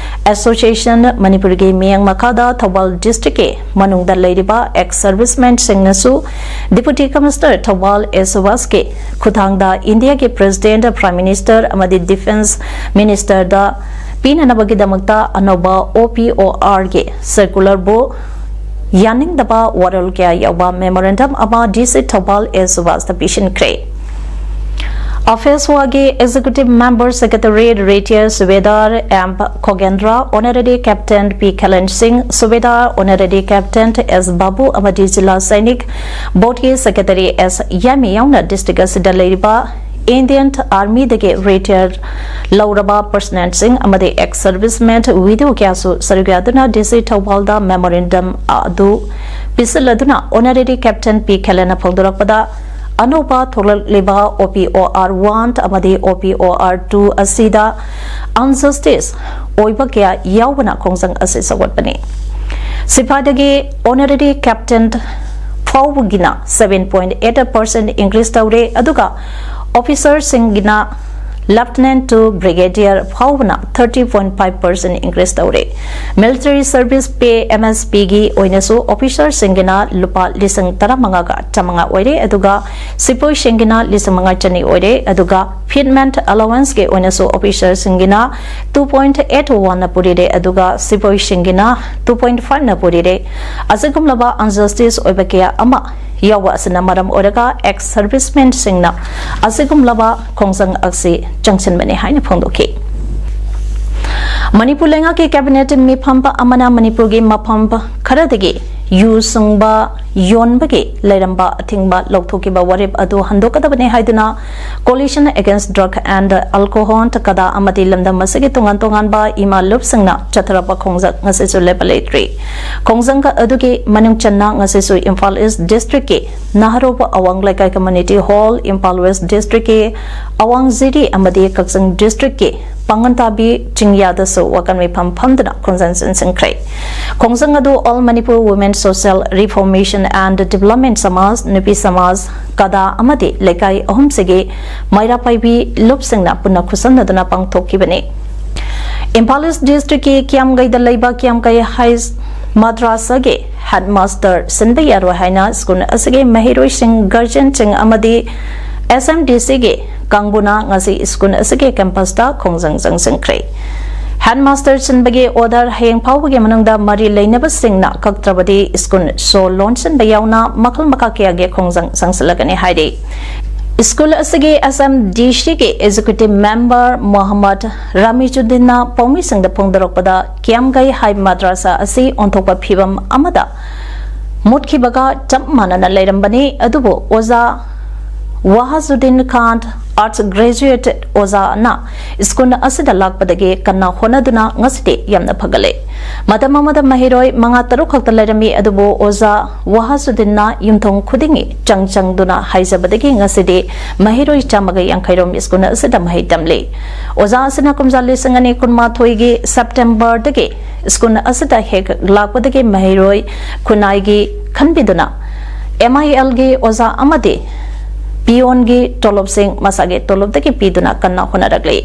Association ꯃꯅꯤꯄꯨꯔꯒꯤ ꯃꯤꯠꯌꯦꯡ ꯃꯈꯥꯗ ꯊꯧꯕꯥꯜ district ꯀꯤ ꯃꯅꯨꯡꯗ ꯂꯩꯔꯤꯕ ex servicemen ꯁꯤꯡꯅꯁꯨ Deputy Commissioner Thoubal ꯑꯦ ꯁꯨꯕꯥꯁꯀꯤ ꯈꯨꯠꯊꯥꯡꯗ ꯏꯟꯗꯤꯌꯥꯒꯤ President, Prime Minister ꯑꯃꯗꯤ Defence Minister ꯗ ꯄꯤꯅꯅꯕꯒꯤꯗꯃꯛꯇ ꯑꯅꯧꯕ O P O R ꯒꯤ circular ꯕꯨ ꯌꯥꯅꯤꯡꯗꯕ ꯋꯥꯔꯣꯜ ꯀꯌꯥ ꯌꯥꯎꯕ memorandum ꯑꯃ D C Thoubal A ꯁꯨꯕꯥꯁꯇ ꯄꯤꯁꯤꯟꯈ꯭ꯔꯦ꯫ ꯑꯐꯦꯁ꯭ꯋꯥꯒꯤ Executive Member Secretary Retired Subedar M Khogendra, Honorary Captain P Khalensing, Subedar Honorary Captain S Babu ꯑꯃꯗꯤ ꯖꯤꯂꯥ ꯁꯩꯅꯤꯛ ꯕꯣꯔꯗꯀꯤ Secretary S ꯌꯥꯃꯤ ꯌꯥꯎꯅ district ꯑꯁꯤꯗ ꯂꯩꯔꯤꯕ Indian Armyꯗꯒꯤ retire ꯂꯧꯔꯕ personnelꯁꯤꯡ ꯑꯃꯗꯤ ex servicemen widow ꯀꯌꯥꯁꯨ ꯁꯔꯨꯛ ꯌꯥꯗꯨꯅ D C ꯊꯧꯕꯥꯜꯗ memorandum ꯑꯗꯨ ꯄꯤꯁꯤꯜꯂꯗꯨꯅ Honorary Captain P ꯈꯦꯂꯦꯟꯅ ꯐꯣꯡꯗꯣꯔꯛꯄꯗ, ꯑꯅꯧꯕ ꯊꯣꯛꯂꯛꯂꯤꯕ O P O R one ꯑꯃꯗꯤ O P O R two ꯑꯁꯤꯗ injustice ꯑꯣꯏꯕ ꯀꯌꯥ ꯌꯥꯎꯕꯅ ꯈꯣꯡꯖꯪ ꯑꯁꯤ ꯁꯧꯒꯠꯄꯅꯤ꯫ ꯁꯤꯐꯥꯏꯗꯒꯤ Honorary Captain ꯐꯥꯎꯕꯒꯤꯅ seven point eight percent increase ꯇꯧꯔꯦ, ꯑꯗꯨꯒ officerꯁꯤꯡꯒꯤꯅ Lieutenant to Brigadier ꯐꯥꯎꯕꯅ thirty point five percent increase ꯇꯧꯔꯦ꯫ Military Service Pay, M S Pꯒꯤ ꯑꯣꯏꯅꯁꯨ officerꯁꯤꯡꯒꯤꯅ ꯂꯨꯄꯥ ꯂꯤꯁꯤꯡ ꯇꯔꯥꯃꯉꯥꯒ ꯆꯥꯃꯉꯥ ꯑꯣꯏꯔꯦ, ꯑꯗꯨꯒ ꯁꯤꯄꯣꯏꯁꯤꯡꯒꯤꯅ ꯂꯤꯁꯤꯡ ꯃꯉꯥ ꯆꯅꯤ ꯑꯣꯏꯔꯦ, ꯑꯗꯨꯒ fitment allowanceꯀꯤ ꯑꯣꯏꯅꯁꯨ officerꯁꯤꯡꯒꯤꯅ two point eight oneꯅ ꯄꯨꯔꯤꯔꯦ, ꯑꯗꯨꯒ ꯁꯤꯄꯣꯏꯁꯤꯡꯒꯤꯅ two point fiveꯅ ꯄꯨꯔꯤꯔꯦ꯫ ꯑꯁꯤꯒꯨꯝꯂꯕ injustice ꯑꯣꯏꯕ ꯀꯌꯥ ꯑꯃ ꯌꯥꯎꯕ ꯑꯁꯤꯅ ꯃꯔꯝ ꯑꯣꯏꯔꯒ ex servicemenꯁꯤꯡꯅ ꯑꯁꯤꯒꯨꯝꯂꯕ ꯈꯣꯡꯖꯪ ꯑꯁꯤ ꯆꯪꯁꯤꯟꯕꯅꯤ ꯍꯥꯏꯅ ꯐꯣꯡꯗꯣꯛꯈꯤ꯫ ꯃꯅꯤꯄꯨꯔ ꯂꯩꯉꯥꯛꯀꯤ cabinet ꯃꯤꯐꯝ ꯑꯃꯅ ꯃꯅꯤꯄꯨꯔꯒꯤ ꯃꯐꯝ ꯈꯔꯗꯒꯤ ꯌꯨ ꯁꯨꯡꯕ ꯌꯣꯟꯕꯒꯤ ꯂꯩꯔꯝꯕ ꯑꯊꯤꯡꯕ ꯂꯧꯊꯣꯛꯈꯤꯕ ꯋꯥꯔꯦꯞ ꯑꯗꯨ ꯍꯟꯗꯣꯛꯀꯗꯕꯅꯤ ꯍꯥꯏꯗꯨꯅ Coalition Against Drug and Alcohol, ꯀꯗꯥ ꯑꯃꯗꯤ ꯂꯝꯗꯝ ꯑꯁꯤꯒꯤ ꯇꯣꯉꯥꯟ ꯇꯣꯉꯥꯟꯕ ꯏꯃꯥ ꯂꯨꯞꯁꯤꯡꯅ ꯆꯠꯊꯔꯛꯄ ꯈꯣꯡꯖꯪ ꯉꯁꯤꯁꯨ ꯂꯦꯞꯄ ꯂꯩꯇ꯭ꯔꯤ꯫ ꯈꯣꯡꯖꯪ ꯑꯗꯨꯒꯤ ꯃꯅꯨꯡ ꯆꯟꯅ ꯉꯁꯤꯁꯨ ꯏꯝꯐꯥꯜ East districtꯀꯤ ꯅꯍꯔꯣꯕ ꯑꯋꯥꯡ ꯂꯩꯀꯥꯏ community hall, ꯏꯝꯐꯥꯜ West districtꯀꯤ ꯑꯋꯥꯡ ꯖꯤꯔꯤ ꯑꯃꯗꯤ ꯀꯛꯆꯤꯡ districtꯀꯤ ꯄꯥꯡꯒꯟꯇꯥꯕꯤ ꯆꯤꯡꯌꯥꯗꯁꯨ ꯋꯥꯀꯟ ꯃꯤꯐꯝ ꯐꯝꯗꯨꯅ ꯈꯣꯡꯖꯪ ꯆꯪꯁꯤꯟꯈ꯭ꯔꯦ꯫ ꯈꯣꯡꯖꯪ ꯑꯗꯨ All Manipur Women Social Reformation and Development ꯁꯃꯥꯖ, ꯅꯨꯄꯤ ꯁꯃꯥꯖ, ꯀꯗꯥ ꯑꯃꯗꯤ ꯂꯩꯀꯥꯏ ꯑꯍꯨꯝꯁꯤꯒꯤ ꯃꯩꯔꯥ ꯄꯥꯏꯕꯤ ꯂꯨꯞꯁꯤꯡꯅ ꯄꯨꯟꯅ ꯈꯨꯠꯁꯝꯅꯗꯨꯅ ꯄꯥꯡꯊꯣꯛꯈꯤꯕꯅꯤ꯫ ꯏꯝꯐꯥꯜ East districtꯀꯤ ꯀꯤꯌꯥꯝꯒꯩꯗ ꯂꯩꯕ ꯀꯤꯌꯥꯝꯒꯩ ꯍꯥꯏ ꯃꯗ꯭ꯔꯥꯁꯥꯒꯤ headmaster ꯁꯤꯟꯕ ꯌꯥꯔꯣꯏ ꯍꯥꯏꯅ school ꯑꯁꯤꯒꯤ ꯃꯍꯩꯔꯣꯏꯁꯤꯡ, guardianꯁꯤꯡ ꯑꯃꯗꯤ S M D Cꯒꯤ ꯀꯥꯡꯕꯨꯅ ꯉꯁꯤ school ꯑꯁꯤꯒꯤ campusꯇ ꯈꯣꯡꯖꯪ ꯆꯪꯁꯤꯟꯈ꯭ꯔꯦ꯫ ꯍꯦꯗꯃꯥꯁꯇꯔ ꯁꯤꯟꯕꯒꯤ ꯑꯣꯔꯗꯔ ꯍꯌꯦꯡ ꯐꯥꯎꯕꯒꯤ ꯃꯅꯨꯡꯗ ꯃꯔꯤ ꯂꯩꯅꯕꯁꯤꯡꯅ ꯀꯛꯇ꯭ꯔꯕꯗꯤ ꯁ꯭ꯀꯨꯜ ꯁꯣ ꯂꯣꯟꯁꯤꯟꯕ ꯌꯥꯎꯅ ꯃꯈꯜ ꯃꯈꯥ ꯀꯌꯥꯒꯤ ꯈꯣꯡꯖꯪ ꯆꯪꯁꯤꯜꯂꯒꯅꯤ ꯍꯥꯏꯔꯤ꯫ ꯁ꯭ꯀꯨꯜ ꯑꯁꯤꯒꯤ ꯑꯦꯁ ꯑꯦꯝ ꯗꯤ ꯁꯤꯒꯤ ꯑꯦꯛꯖꯤꯀ꯭ꯌꯨꯇꯤꯚ ꯃꯦꯝꯕꯔ ꯃꯣꯍꯝꯃꯗ ꯔꯥꯃꯤꯖꯨꯗꯤꯟꯅ ꯄꯥꯎꯃꯤꯁꯤꯡꯗ ꯐꯣꯡꯗꯣꯔꯛꯄꯗ, ꯀꯤꯌꯥꯝꯒꯩ ꯍꯥꯏ ꯃꯗ꯭ꯔꯥꯁꯥ ꯑꯁꯤ ꯑꯣꯟꯊꯣꯛꯄ ꯐꯤꯕꯝ ꯑꯃꯗ ꯃꯨꯠꯈꯤꯕꯒ ꯆꯞ ꯃꯥꯟꯅꯅ ꯂꯩꯔꯝꯕꯅꯤ꯫ ꯑꯗꯨꯕꯨ ꯑꯣꯖꯥ ꯋꯥꯍꯖꯨꯗꯤꯟ ꯈꯥꯟ, ꯑꯥꯔꯠꯁ ꯒ꯭ꯔꯦꯖꯨꯑꯦꯠ ꯑꯣꯖꯥꯅ ꯁ꯭ꯀꯨꯜ ꯑꯁꯤꯗ ꯂꯥꯛꯄꯗꯒꯤ ꯀꯟꯅ ꯍꯣꯠꯅꯗꯨꯅ ꯉꯁꯤꯗꯤ ꯌꯥꯝꯅ ꯐꯒꯠꯂꯦ꯫ ꯃꯇꯝ ꯑꯃꯗ ꯃꯍꯩꯔꯣꯏ ꯃꯉꯥ ꯇꯔꯨꯛ ꯈꯛꯇ ꯂꯩꯔꯝꯃꯤ, ꯑꯗꯨꯕꯨ ꯑꯣꯖꯥ ꯋꯥꯍꯖꯨꯗꯤꯟꯅ ꯌꯨꯝꯊꯣꯡ ꯈꯨꯗꯤꯡꯒꯤ ꯆꯪ ꯆꯪꯗꯨꯅ ꯍꯥꯏꯖꯕꯗꯒꯤ ꯉꯁꯤꯗꯤ ꯃꯍꯩꯔꯣꯏ ꯆꯥꯝꯃꯒ ꯌꯥꯡꯈꯩ ꯔꯣꯝ ꯁ꯭ꯀꯨꯜ ꯑꯁꯤꯗ ꯃꯍꯩ ꯇꯝꯂꯤ꯫ ꯑꯣꯖꯥ ꯑꯁꯤꯅ ꯀꯨꯝꯖꯥ ꯂꯤꯁꯤꯡ ꯑꯅꯤ ꯀꯨꯟꯃꯥꯊꯣꯏꯒꯤ ꯁꯦꯞꯇꯦꯝꯕꯔꯗꯒꯤ ꯁ꯭ꯀꯨꯜ ꯑꯁꯤꯗ ꯍꯦꯛ ꯂꯥꯛꯄꯗꯒꯤ ꯃꯍꯩꯔꯣꯏ ꯈꯨꯟꯅꯥꯏꯒꯤ ꯈꯟꯕꯤꯗꯨꯅ ꯑꯦꯝ ꯑꯥꯏ ꯑꯦꯜꯒꯤ ꯑꯣꯖꯥ ꯑꯃꯗꯤ ꯄꯤꯌꯣꯟꯒꯤ ꯇꯣꯂꯣꯞꯁꯤꯡ ꯃꯁꯥꯒꯤ ꯇꯣꯂꯣꯞꯇꯒꯤ ꯄꯤꯗꯨꯅ ꯀꯟꯅ ꯍꯣꯠꯅꯔꯛꯂꯤ꯫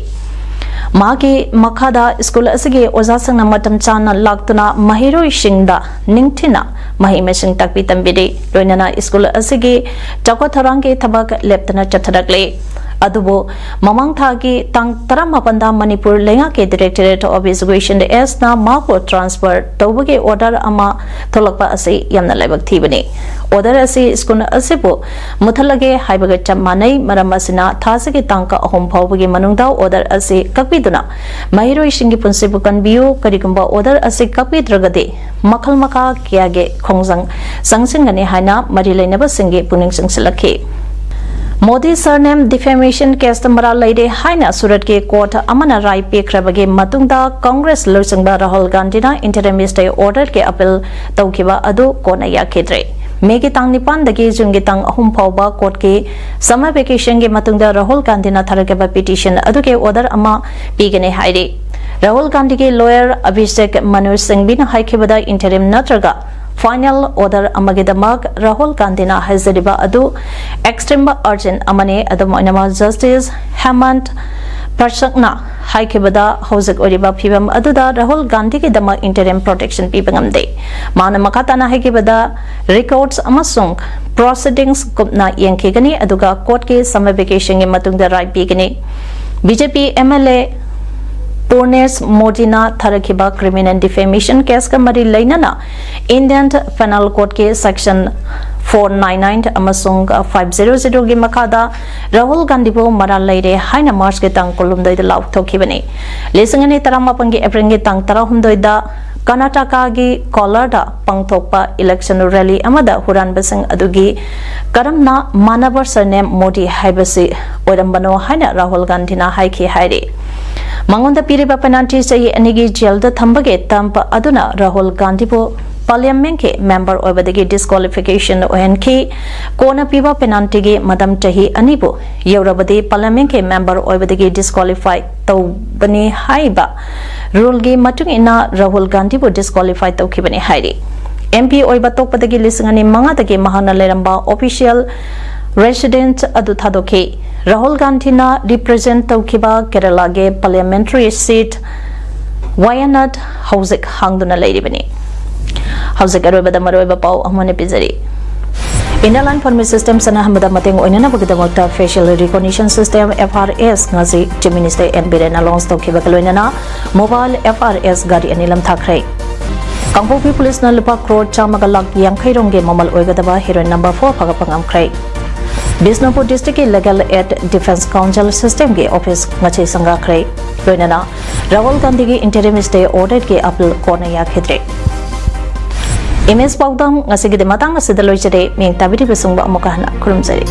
ꯃꯍꯥꯛꯀꯤ ꯃꯈꯥꯗ ꯁ꯭ꯀꯨꯜ ꯑꯁꯤꯒꯤ ꯑꯣꯖꯥꯁꯤꯡꯅ ꯃꯇꯝ ꯆꯥꯅ ꯂꯥꯛꯇꯨꯅ ꯃꯍꯩꯔꯣꯏꯁꯤꯡꯗ ꯅꯤꯡꯊꯤꯅ ꯃꯍꯩ ꯃꯁꯤꯡ ꯇꯥꯛꯄꯤ ꯇꯝꯕꯤꯔꯤ꯫ ꯂꯣꯏꯅꯅ ꯁ꯭ꯀꯨꯜ ꯑꯁꯤꯒꯤ ꯆꯥꯎꯈꯠ ꯊꯧꯔꯥꯡꯒꯤ ꯊꯕꯛ ꯂꯦꯞꯇꯅ ꯆꯠꯊꯔꯛꯂꯤ꯫ ꯑꯗꯨꯕꯨ ꯃꯃꯥꯡ ꯊꯥꯒꯤ ꯇꯥꯡ ꯇꯔꯥꯃꯥꯄꯟꯗ ꯃꯅꯤꯄꯨꯔ ꯂꯩꯉꯥꯛꯀꯤ Directorate of Education ꯑꯦꯁꯅ ꯃꯍꯥꯛꯄꯨ ꯇ꯭ꯔꯥꯟꯁꯐꯔ ꯇꯧꯕꯒꯤ ꯑꯣꯔꯗꯔ ꯑꯃ ꯊꯣꯛꯂꯛꯄ ꯑꯁꯤ ꯌꯥꯝꯅ ꯂꯥꯏꯕꯛ ꯊꯤꯕꯅꯤ꯫ ꯑꯣꯔꯗꯔ ꯑꯁꯤ ꯁ꯭ꯀꯨꯜ ꯑꯁꯤꯕꯨ ꯃꯨꯠꯊꯠꯂꯒꯦ ꯍꯥꯏꯕꯒ ꯆꯞ ꯃꯥꯟꯅꯩ꯫ ꯃꯔꯝ ꯑꯁꯤꯅ ꯊꯥꯁꯤꯒꯤ ꯇꯥꯡ ꯑꯍꯨꯝ ꯐꯥꯎꯕꯒꯤ ꯃꯅꯨꯡꯗ ꯑꯣꯔꯗꯔ ꯑꯁꯤ ꯀꯛꯄꯤꯗꯨꯅ ꯃꯍꯩꯔꯣꯏꯁꯤꯡꯒꯤ ꯄꯨꯟꯁꯤꯕꯨ ꯀꯟꯕꯤꯌꯨ꯫ ꯀꯔꯤꯒꯨꯝꯕ ꯑꯣꯔꯗꯔ ꯑꯁꯤ ꯀꯛꯄꯤꯗ꯭ꯔꯒꯗꯤ ꯃꯈꯜ ꯃꯈꯥ ꯀꯌꯥꯒꯤ ꯈꯣꯡꯖꯪ ꯆꯪꯁꯤꯟꯒꯅꯤ ꯍꯥꯏꯅ ꯃꯔꯤ ꯂꯩꯅꯕꯁꯤꯡꯒꯤ ꯄꯨꯛꯅꯤꯡ ꯆꯤꯡꯁꯤꯜꯂꯛꯈꯤ꯫ ꯃꯣꯗꯤ surname defamation caseꯇ ꯃꯔꯥꯜ ꯂꯩꯔꯦ ꯍꯥꯏꯅ ꯁꯨꯔꯠꯀꯤ ꯀꯣꯔꯠ ꯑꯃꯅ ꯔꯥꯏ ꯄꯤꯈ꯭ꯔꯕꯒꯤ ꯃꯇꯨꯡꯗ ꯀꯪꯒ꯭ꯔꯦꯁ ꯂꯨꯆꯤꯡꯕ ꯔꯥꯍꯨꯜ ꯒꯥꯟꯙꯤꯅ interim stay orderꯒꯤ ꯑꯄꯤꯜ ꯇꯧꯈꯤꯕ ꯑꯗꯨ ꯀꯣꯟꯅ ꯌꯥꯈꯤꯗ꯭ꯔꯦ꯫ ꯃꯦꯒꯤ ꯇꯥꯡ ꯅꯤꯄꯥꯟꯗꯒꯤ ꯖꯨꯟꯒꯤ ꯇꯥꯡ ꯑꯍꯨꯝ ꯐꯥꯎꯕ ꯀꯣꯔꯠꯀꯤ summer vacationꯒꯤ ꯃꯇꯨꯡꯗ ꯔꯥꯍꯨꯜ ꯒꯥꯟꯙꯤꯅ ꯊꯥꯔꯛꯈꯤꯕ petition ꯑꯗꯨꯒꯤ order ꯑꯃ ꯄꯤꯒꯅꯤ ꯍꯥꯏꯔꯤ꯫ ꯔꯥꯍꯨꯜ ꯒꯥꯟꯙꯤꯒꯤ lawyer ꯑꯚꯤꯁꯦꯛ ꯃꯅꯨ ꯁꯤꯡꯚꯤꯅ ꯍꯥꯏꯈꯤꯕꯗ interim ꯅꯠꯇ꯭ꯔꯒ final order ꯑꯃꯒꯤꯗꯃꯛ ꯔꯥꯍꯨꯜ ꯒꯥꯟꯙꯤꯅ ꯍꯥꯏꯖꯔꯤꯕ ꯑꯗꯨ extreme urgent ꯑꯃꯅꯤ꯫ ꯑꯗꯨꯝ ꯑꯣꯏꯅꯃꯛ Justice ꯍꯦꯃꯟꯠ ꯄ꯭ꯔꯁꯛꯅ ꯍꯥꯏꯈꯤꯕꯗ ꯍꯧꯖꯤꯛ ꯑꯣꯏꯔꯤꯕ ꯐꯤꯕꯝ ꯑꯗꯨꯗ ꯔꯥꯍꯨꯜ ꯒꯥꯟꯙꯤꯒꯤꯗꯃꯛ interim protection ꯄꯤꯕ ꯉꯝꯗꯦ꯫ ꯃꯥꯅ ꯃꯈꯥ ꯇꯥꯅ ꯍꯥꯏꯈꯤꯕꯗ records ꯑꯃꯁꯨꯡ proceedings ꯀꯨꯞꯅ ꯌꯦꯡꯈꯤꯒꯅꯤ, ꯑꯗꯨꯒ courtꯀꯤ summer vacationꯒꯤ ꯃꯇꯨꯡꯗ ꯔꯥꯏ ꯄꯤꯒꯅꯤ꯫ B J P M L A Purnesh ꯃꯣꯗꯤꯅ ꯊꯥꯔꯛꯈꯤꯕ criminal defamation caseꯀ ꯃꯔꯤ ꯂꯩꯅꯅ Indian Penal Codeꯀꯤ section four nine nine ꯑꯃꯁꯨꯡ five zero zeroꯒꯤ ꯃꯈꯥꯗ ꯔꯥꯍꯨꯜ ꯒꯥꯟꯙꯤꯕꯨ ꯃꯔꯥꯜ ꯂꯩꯔꯦ ꯍꯥꯏꯅ Marchꯀꯤ ꯇꯥꯡ ꯀꯨꯟꯍꯨꯝꯗꯣꯏꯗ ꯂꯥꯎꯊꯣꯛꯈꯤꯕꯅꯤ꯫ ꯂꯤꯁꯤꯡ ꯑꯅꯤ ꯇꯔꯥꯃꯥꯄꯟꯒꯤ Aprilꯒꯤ ꯇꯥꯡ ꯇꯔꯥꯍꯨꯝꯗꯣꯏꯗ ꯀꯔꯅꯥꯇꯀꯥꯒꯤ ꯀꯣꯂꯥꯔꯗ ꯄꯥꯡꯊꯣꯛꯄ election rally ꯑꯃꯗ ꯍꯨꯔꯥꯟꯕꯁꯤꯡ ꯑꯗꯨꯒꯤ ꯀꯔꯝꯅ ꯃꯥꯟꯅꯕ surname ꯃꯣꯗꯤ ꯍꯥꯏꯕꯁꯤ ꯑꯣꯏꯔꯝꯕꯅꯣ ꯍꯥꯏꯅ ꯔꯥꯍꯨꯜ ꯒꯥꯟꯙꯤꯅ ꯍꯥꯏꯈꯤ ꯍꯥꯏꯔꯤ꯫ ꯃꯉꯣꯟꯗ ꯄꯤꯔꯤꯕ penalty ꯆꯍꯤ ꯑꯅꯤꯒꯤ jailꯗ ꯊꯝꯕꯒꯤ ꯇꯝꯄ ꯑꯗꯨꯅ ꯔꯥꯍꯨꯜ ꯒꯥꯟꯙꯤꯕꯨ Parliamentꯀꯤ member ꯑꯣꯏꯕꯗꯒꯤ disqualification ꯑꯣꯏꯍꯟꯈꯤ꯫ ꯀꯣꯟꯅ ꯄꯤꯕ penaltyꯒꯤ ꯃꯇꯝ ꯆꯍꯤ ꯑꯅꯤꯕꯨ ꯌꯧꯔꯕꯗꯤ Parliamentꯀꯤ member ꯑꯣꯏꯕꯗꯒꯤ disqualify ꯇꯧꯕꯅꯤ ꯍꯥꯏꯕ ruleꯒꯤ ꯃꯇꯨꯡ ꯏꯟꯅ ꯔꯥꯍꯨꯜ ꯒꯥꯟꯙꯤꯕꯨ disqualify ꯇꯧꯈꯤꯕꯅꯤ ꯍꯥꯏꯔꯤ꯫ MP ꯑꯣꯏꯕ ꯇꯣꯛꯄꯗꯒꯤ ꯂꯤꯁꯤꯡ ꯑꯅꯤ ꯃꯉꯥꯗꯒꯤ ꯃꯍꯥꯛꯅ ꯂꯩꯔꯝꯕ official residence ꯑꯗꯨ ꯊꯥꯗꯣꯛꯈꯤ꯫ ꯔꯥꯍꯨꯜ ꯒꯥꯟꯙꯤꯅ represent ꯇꯧꯈꯤꯕ ꯀꯦꯔꯂꯥꯒꯤ parliamentary seat ꯋꯥꯌꯥꯅꯥꯗ ꯍꯧꯖꯤꯛ ꯍꯥꯡꯗꯨꯅ ꯂꯩꯔꯤꯕꯅꯤ꯫ ꯍꯧꯖꯤꯛ ꯑꯔꯣꯏꯕꯗ ꯃꯔꯨꯑꯣꯏꯕ ꯄꯥꯎ ꯑꯃ ꯑꯣꯏꯅ ꯄꯤꯖꯔꯤ꯫ Inner Line Permit System ꯆꯠꯅꯍꯟꯕꯗ ꯃꯇꯦꯡ ꯑꯣꯏꯅꯅꯕꯒꯤꯗꯃꯛꯇ Facial Recognition System, FRS, ꯉꯁꯤ Chief Minister N. ꯕꯤꯔꯦꯟꯅ launch ꯇꯧꯈꯤꯕꯒ ꯂꯣꯏꯅꯅ mobile FRS ꯒꯥꯔꯤ ꯑꯅꯤ ꯂꯝꯊꯥꯈ꯭ꯔꯦ꯫ ꯀꯥꯡꯄꯣꯛꯄꯤ ꯄꯨꯂꯤꯁꯅ ꯂꯨꯄꯥ ꯀ꯭ꯔꯣꯔ ꯆꯥꯝꯃꯒ ꯂꯥꯈ ꯌꯥꯡꯈꯩ ꯔꯣꯝꯒꯤ ꯃꯃꯜ ꯑꯣꯏꯒꯗꯕ heroin number four ꯐꯥꯒꯠꯄ ꯉꯝꯈ꯭ꯔꯦ꯫ Bishnupur districtꯀꯤ Legal Aid Defence Council systemꯒꯤ office ꯉꯁꯤ ꯁꯪꯒꯥꯈ꯭ꯔꯦ꯫ ꯂꯣꯏꯅꯅ ꯔꯥꯍꯨꯜ ꯒꯥꯟꯙꯤꯒꯤ interim stay orderꯒꯤ appeal ꯀꯣꯟꯅ ꯌꯥꯈꯤꯗ꯭ꯔꯦ꯫ Image ꯄꯥꯎꯗꯝ ꯉꯁꯤꯒꯤꯗꯤ ꯃꯇꯥꯡ ꯑꯁꯤꯗ ꯂꯣꯏꯖꯔꯦ꯫ ꯃꯤꯌꯦꯡ ꯇꯥꯕꯤꯔꯤꯕꯁꯤꯡꯕꯨ ꯑꯃꯨꯛꯀ ꯍꯟꯅ ꯈꯨꯔꯨꯝꯖꯔꯤ꯫